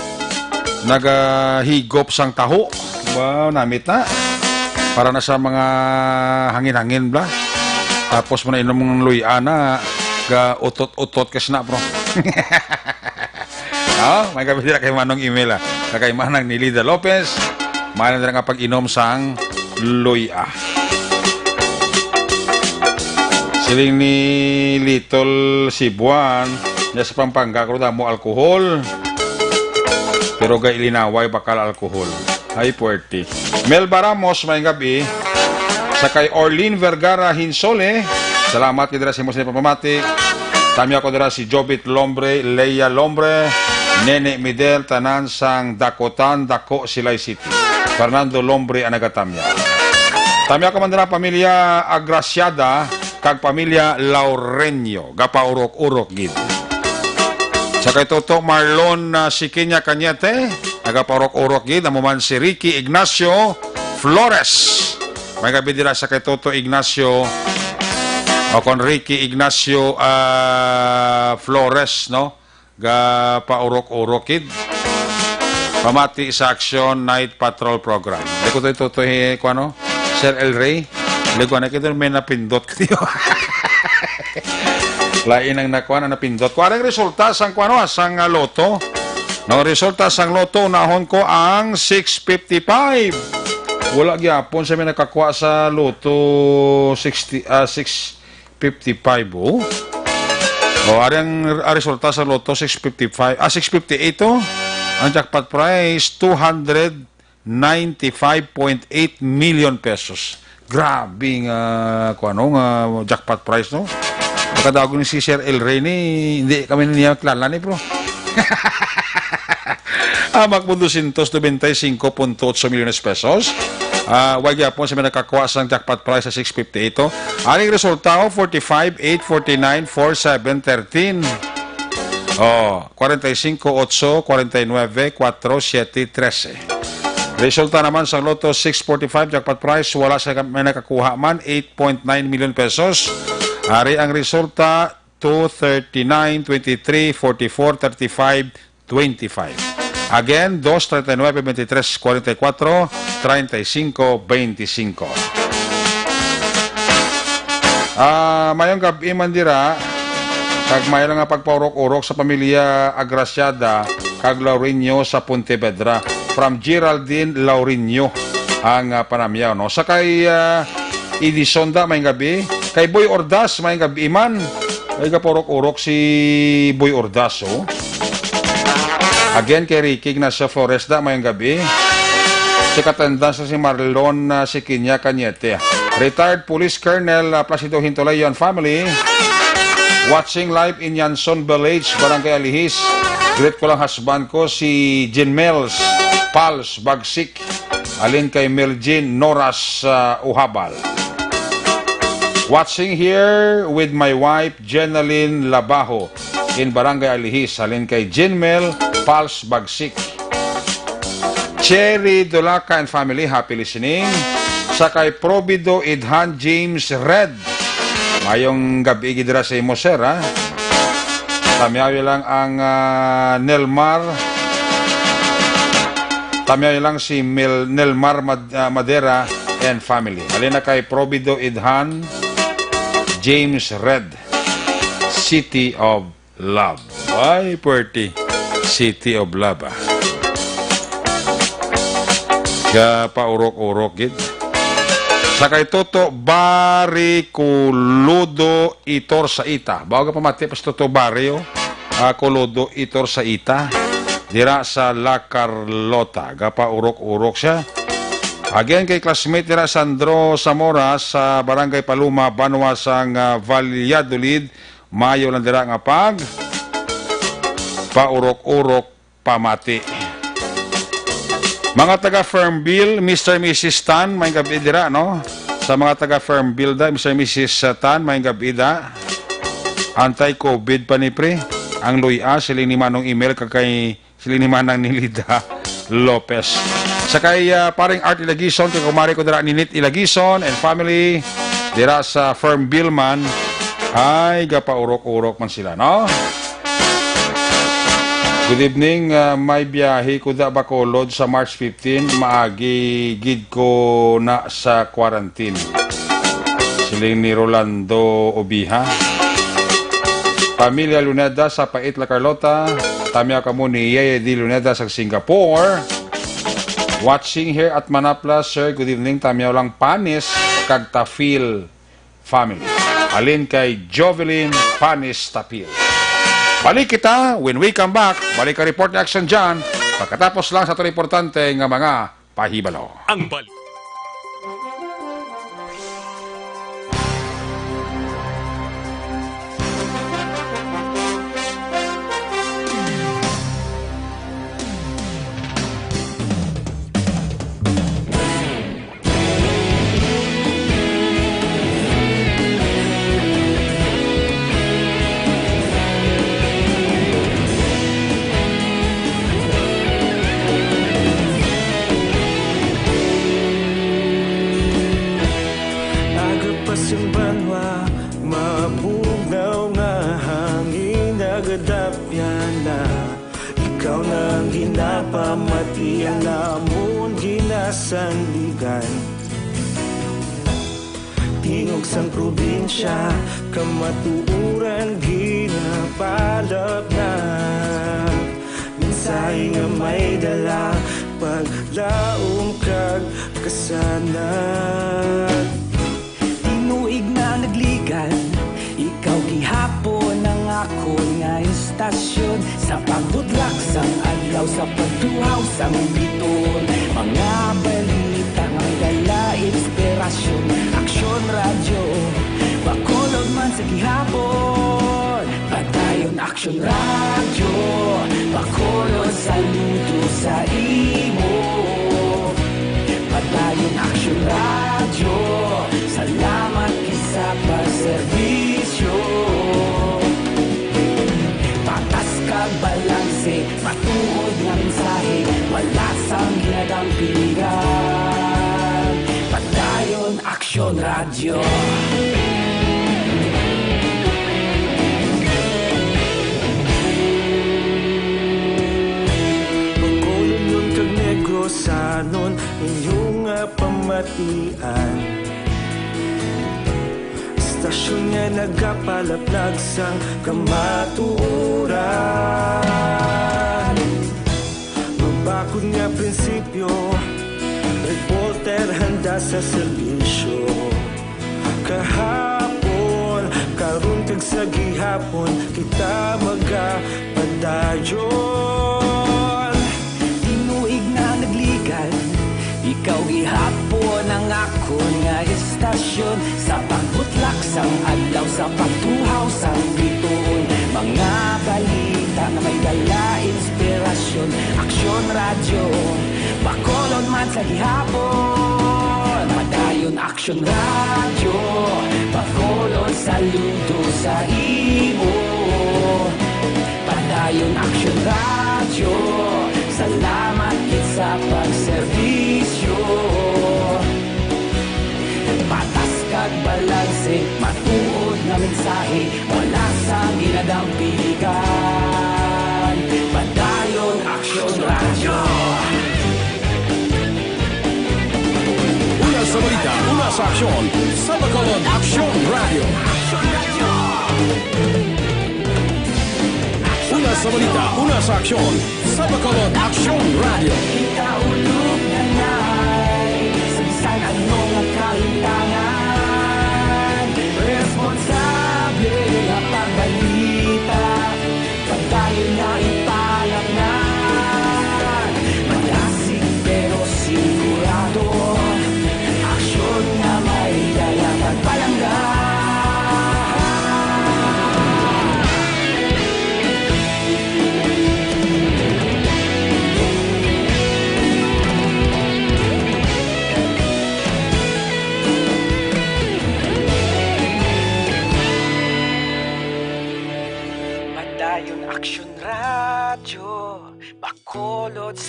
Nagahigop sang taho. Wow, namit na. Para na sa mga hangin-hangin, bla. Tapos mo na inom ng luy-a na, ga utot-utot ka sina, bro. Oh, may gabi nila kay Manong Emil, ah. Kag kay Manang Nilida Lopez, mahalan nila nga pag-inom sang luy-a. Siling ni Little Sibuan, niya sa Pampanga, kuro damo alkohol. Pero gay linaway bakal alkohol. Ay, puwerte. Melba Ramos, may gabi. Sa kay Orlene Vergara Hinsole, salamat kay dira sa imo sa pamamati. Tamya ko dira si Jobit Lombre, Leia Lombre, Nene Midel, tanan sang Dakotan, Dako, Silay City. Fernando Lombre ang nagatamya. Tamya ko man dira pamilya Agraciada kag pamilya Laureño. Gapaurok-urok gid. Sa kay Toto Marlon, ah, Sikinya Cañete, nagapaurok-urok gid. Amo man si Ricky Ignacio Flores. May gabi dira sa kay Toto Ignacio o kon Ricky Ignacio, ah, Flores, no? Gapaurok-urok gid. Pamati sa Action Night Patrol Program. Di ko to, ito, to, eh, kuano? Sir El Rey? Di ko na, kita may napindot ko. Lain ang nakuha na napindot ko. Arang resulta sang kuano, ah, sang, ah, loto. No, resulta sang loto, unahon ko ang six fifty-five. Wala gyapon sa may nakakuha sa loto sixty, ah, six fifty-five, oh. Oh, ari ang, ang resulta sa loto, six fifty-five, ah, six fifty-eight, oh. Ang jackpot prize, two hundred ninety-five point eight million pesos. Grabe nga, kuano nga, jackpot prize, no? Pagkadaog ni si Sir El Rey ni, hindi kami niya kilala ni, bro. Amak mo dosyentos nobenta y singko punto otso milyones pesos. Ah, way gyapon sa may nakakuha sang jackpot prize sa six fifty-eight, oh. Aning resulta, oh, forty-five, eight, forty-nine, four, seven, thirteen. Oh, kwarenta y singko, otso, kwarenta y nuebe, kuwatro, siyete, trese. Resulta naman sa Lotto six forty-five jackpot prize, wala sa may nakakuha man, eight point nine million pesos. Ari ang resulta, two thirty-nine, twenty-three, forty-four, thirty-five, twenty-five. Again, dos treinta y nueve, veintitrés, cuarenta y cuatro, treinta y cinco, veinticinco. Ah, mayong gab-i man dira, kag may lang nga pagpaurok-urok sa pamilya Agraciada kag Laurinio sa Pontevedra. From Geraldine Laurinio ang, ah, panamyaw, no? Sa kay, ah, Edison da, may gabi. Kay Boy Ordas, may gabi man. Ay, gapaurok-urok si Boy Ordas, oh. Again, kay Ricky Ignacio Flores da, may gabi. Si Katandang sa si Marlon, ah, si Kinya Cañete. Retired Police Colonel, ah, Placido Hintolay and family. Watching live in Yanson Village, Barangay Alihis. Greet ko lang husband ko, si Jean Mels Pals Bagsik. Alin kay Melgin Noras, ah, Uhabal. Watching here with my wife, Jenaline Labajo, in Barangay Alihis. Alin kay Jean Mel Pals Bagsik. Cherry Dolaca and family, happy listening. Sa kay Probido Idhan James Red. Mayong gabi gid ra sa imo, sir, ha? Tamyawi lang ang, ah, Nelmar. Tamyawi lang si Mil-, Nelmar Mad-, ah, Madera and family. Alin na kay Probido Idhan, James Red, City of Love. Ay, puwerte. City of Love, ah. Gapaurok-urok gid. Sa kay Toto Bari Colodo Itor Saita. Bago ka pamati pa si Toto Bari, oh. Ah, Colodo Itor Saita. dira sa La Carlota. Gapaurok-urok siya. Again, kay classmate nila Sandro Zamora sa Barangay Paluma, banwa sang, ah, Valladolid. Maayo lang dira nga pag paurok-urok pamati. Mga taga Fernville, Mister Missus Tan, may gabi dira, no? Sa mga taga Fernville da, Mister Missus Tan, may gabi da. Anti-covid pa ni pre. Ang luya, siling ni Manong Emil, kag kay siling ni Manang Nilida Lopez. Sa kay, ah, paring Art Ilagison, kay kumari ko dira, Ninit Ilagison and family, dira sa Fernville man, ay gapaurok-urok man sila, no? Good evening, ah, may biyahe ko da Bacolod sa March fifteen, maagi gid ko na sa quarantine. Siling ni Rolando Obiha. Pamilya Luneda sa Pait, La Carlota. Tamyaw kamo ni Yeye D Luneda sa Singapore. Watching here at Manapla, sir. Good evening. Tamyaw lang Panis kag Tafil family. Halin kay Jovelyn Panis Tapil. Balik kita when we come back. Balik ka report ni Action John. Pagkatapos lang sa aton importante nga mga pahibalo. Ang bal- Aga pa sing banwa, mabugnaw nga hangin nagadapyan na. Ikaw na ang ginapamati, ang amon ginasandigan. Tingog sang probinsya, kamatuoran ginapalapnap. Mensahe nga may dala, paglaom kag kasanag. Tinuig na nagligan, ikaw gihapon ang akon nga istasyon. Sa pagbutlak sang adlaw, sa pagtuhaw sang bituon, mga balita nga may dala inspirasyon. Aksyon Radyo, Bacolod man sa gihapon. Padayon Aksyon Radyo, Bacolod, saludo sa imo. Padayon Aksyon Radyo, salamat gid sa pagserbisyo. Patas kag balanse, matuod nga mensahe, wala sang ginadampigan. Padayon Aksyon Radyo. Bacolodnon kag Negrosanon, inyo nga pamatian. Istasyon nga nagapalaplag sang kamatuoran. Mabakod nga prinsipyo, reporter handa sa serbisyo. Kahapon, karon, kag sa gihapon, kita magapadayon. Tinuig na nagligan, ikaw gihapon ang akon nga istasyon. Sa pagbutlak sang adlaw, sa pagtuhaw sang bituon, mga balita nga may dala inspirasyon. Aksyon Radyo, Bacolod man sa gihapon. Padayon Aksyon Radyo, Bacolod, saludo sa imo. Padayon Aksyon Radyo, salamat gid sa pagserbisyo. Patas kag balanse, matuod nga mensahe, wala sang ginadampigan. Padayon Aksyon Radyo. Una sa balita, una sa aksyon, sa Bacolod Aksyon Radyo. Una sa balita, una sa aksyon, sa Bacolod Aksyon Radyo. Kita ulog na nay, sa bisan ano nga kahitangan, responsable nga pagbalita. Padayon na ipalapnap.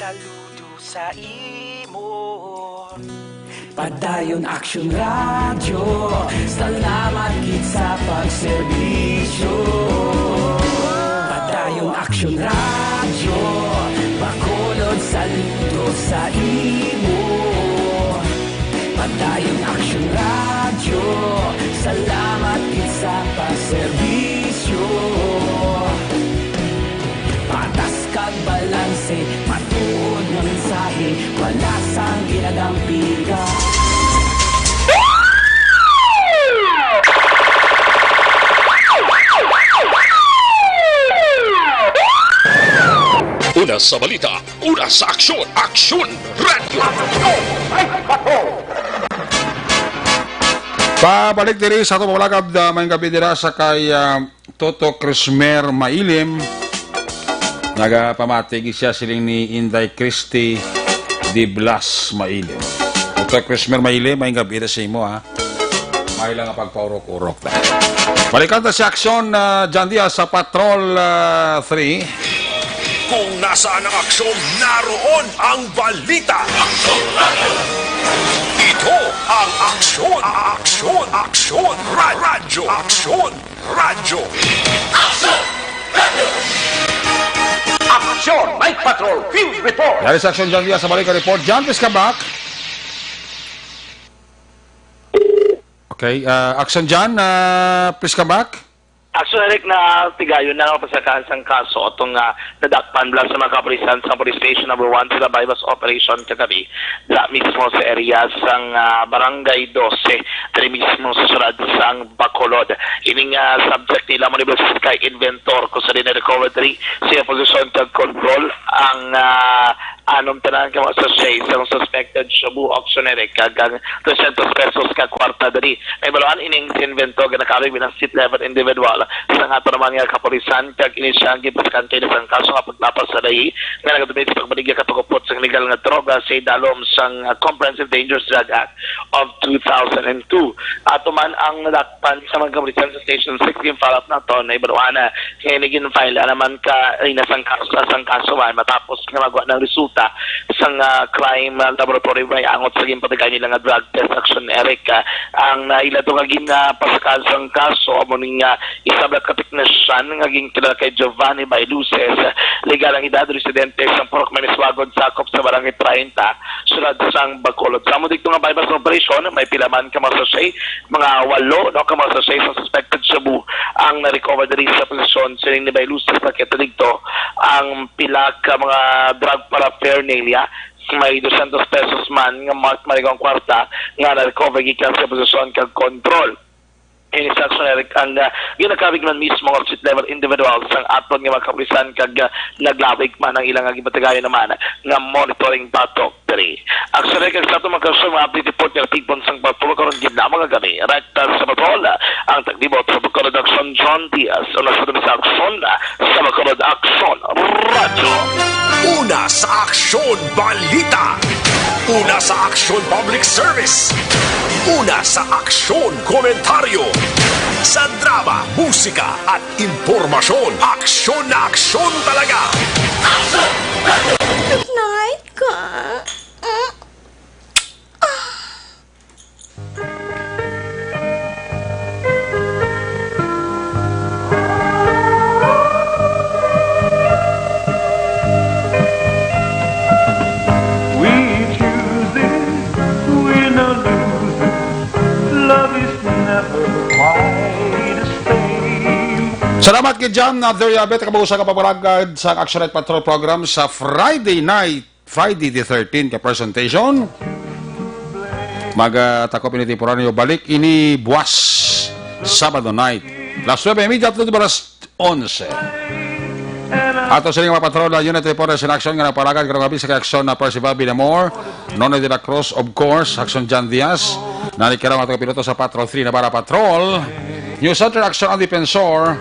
Saludo sa imo. Padayon Aksyon Radyo, salamat gid sa pagserbisyo. Padayon Aksyon Radyo, Bacolod, saludo sa imo. Padayon Aksyon Radyo, salamat gid sa pagserbisyo. Patas kag balanse, matuod nga mensahe, wala sang ginadampigan. Una sa balita, una sa aksyon, Aksyon Radyo. Pabalik diri sa ato pamulagad, ah, maayong gabi dira sa kay, ah, Toto Crismer Mailim. Nagapamati gid siya siling ni Inday Christy de Blas Mailim. Toto Crismer Mailim, maayong gabi na sa imo, ha. May lang ang pagpaurok-urok. Balikan ta si Aksyon, ah, John Diaz sa Patrol, ah, three. Kung nasaan ang aksyon, naroon ang balita. Ito ang Aksyon, Aksyon, Aksyon, Ra-, Radyo, Aksyon, Radyo. Aksyon! Radyo! Aksyon! Night Patrol Field Report! Yari sa Aksyon, John Diaz, sa balik ang report. John, please come back. Okay, ah, Aksyon, John, ah, please come back. Aksyon, Eric, na tigayon na ang pasakaan sang kaso atong, ah, nadakpan bala sa mga kapulisan sa Police Station Number One sa buy-bust operation kagabi. Dira mismo sa area sang, ah, Barangay Doce, diri mismo sa siyudad sang Bacolod. Ining, ah, subject nila mo ni Francisca Inventor, kung sa din recovery sa iyang posisyon kag control ang, ah, anom tanan ka mga sachet sang suspected shabu auctioneer kag ang trescientos pesos ka kwarta diri. May baluhan ining si Inventor nga nakabig bilang street level individual. Sa nga naman nga kapulisan kag ini siya ang gipasakan kay sang kaso nga paglapas sa lahi nga nagatumit sa pagbaligya ka pagupot sang legal nga droga sa idalom sang, ah, Comprehensive Dangerous Drug Act of two thousand and two. Ato man ang nadakpan sa mga kapulisan sa Station six, ginfile up nato na ibaruan na kay nagin-file naman ka ina sang kaso, sang kaso man matapos nga magwa ng resulta sang, ah, crime, ah, laboratory may angot sa ginpatagay nila nga drug test, Aksyon, Eric. Ah, ang, ah, ila to nga ginapasakan sang kaso amo ning, ah, isa ka teknisyan nga ginkilala kay Giovanni Bailuses, legal ang edad, residente sang Purok Maniswagon, sakop sa Barangay treinta, siyudad sang Bacolod. Sa amo dito nga buy-bust operation, may pila man ka mga sachet, mga walo, no, ka mga sachet sa suspected shabu ang na-recover diri sa posisyon sining ni Bailuses. Nakita dito ang pila ka mga drug paraphernalia, may dosyentos pesos man nga marked marijuana kwarta nga na-recover gikan sa posisyon kag control. Ini sa Aksyon, Eric, ang, ah, ginakabig man mismo nga street level individual sang aton nga mga kapulisan kag, ah, naglabig man ang ilang ginpatigayon naman nga monitoring patok diri. Aksyon, Eric, ang sa aton mga kaso, mga update report nga tipon sang patrol karon gid na mga gabi. Rekta sa patrol, ang taglibot sa Bacolod Aksyon, John Diaz. Una sa aton sa Aksyon, ah, sa Bacolod Aksyon Radyo. Una sa Aksyon Balita. Una sa Aksyon Public Service. Una sa Aksyon Komentaryo. Sa drama, musika, at impormasyon, aksyon na aksyon talaga. Good night, ka. Mm. We choose it, win or lose it, love is never quite the same. Salamat kay John Abduriabet, kabagusan ka pagparagad sa Action Night Patrol Program sa Friday night. Friday the thirteenth ka presentation. Magtakop ini temporaryo. Balik ini buwas, Sabado night. Las nuebe y media to balas onse. Ato sini nga mga patrol, unit report in action nga nagpalagad karong gabi sa kay Aksyon na Percival Villamor, Nonoy de la Cruz, of course, Aksyon John Diaz. Nanikira ang atong piloto sa Patrol three Navarra Patrol. News Center, Aksyon ang Defensor.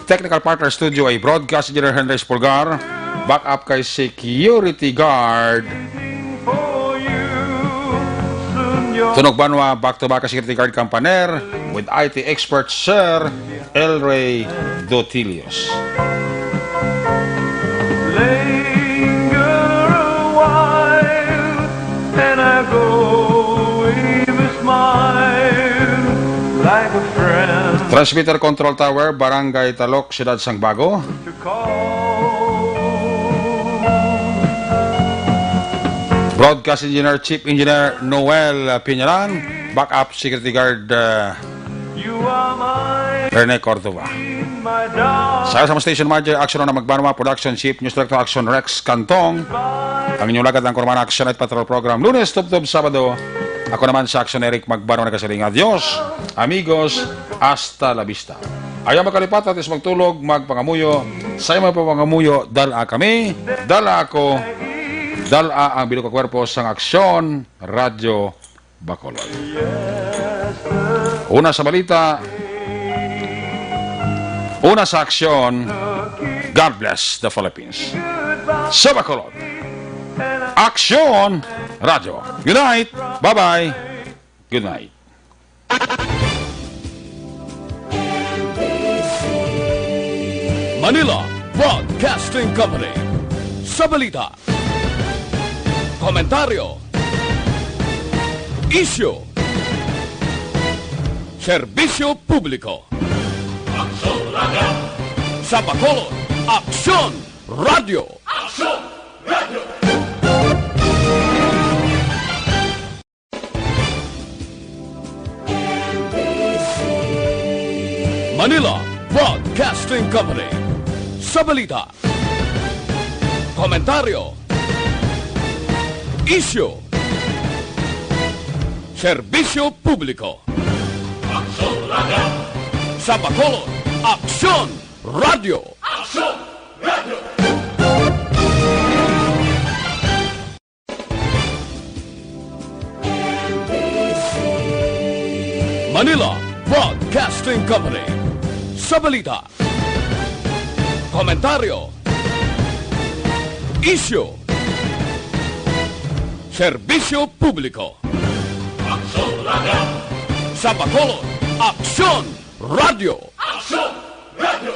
Technical partner studio ay broadcast engineer Henry Espulgar. Backup kay security guard Tunog Banwa, back to back security guard Campaner with I T expert Sir Elray Dotilios. Transmitter Control Tower, Barangay Talok, Siyudad sang Bago. Broadcast Engineer, Chief Engineer Noel Piñalan. Backup Security Guard, uh, Rene Cordova. Sa, sa station manager, Action na Magbanwa, Production Chief, News Director Action Rex Cantong. Ang inyong lagad lang kurman Action Night Patrol Program, Lunes tubtob Sabado. Ako naman sa Action Eric Magbanwa nagasiling, adios, amigos, hasta la vista. Ayaw makalipat, atis magtulog, magpangamuyo. Sa imong pangamuyo, dala kami, dala ako, dala ang bilog nga kwerpo sang Aksyon Radyo Bacolod. Una sa balita, una sa aksyon, God bless the Philippines. Sa Bacolod, Aksyon Radyo. Good night. Bye-bye. Good night. Manila Broadcasting Company. Sa balita, komentaryo, isyu, serbisyo publiko. Aksyon Radyo. Sa Bacolod, Aksyon Radyo. Aksyon Radyo. Manila Broadcasting Company. Sa balita, komentaryo, isyu, serbisyo publiko. Aksyon Radyo. Sa Bacolod, Aksyon Radyo. Aksyon Radyo. Manila Broadcasting Company. Sa balita, komentaryo, isyu, serbisyo publiko. Aksyon Radyo. Sa Bacolod, Aksyon Radyo. Aksyon Radyo.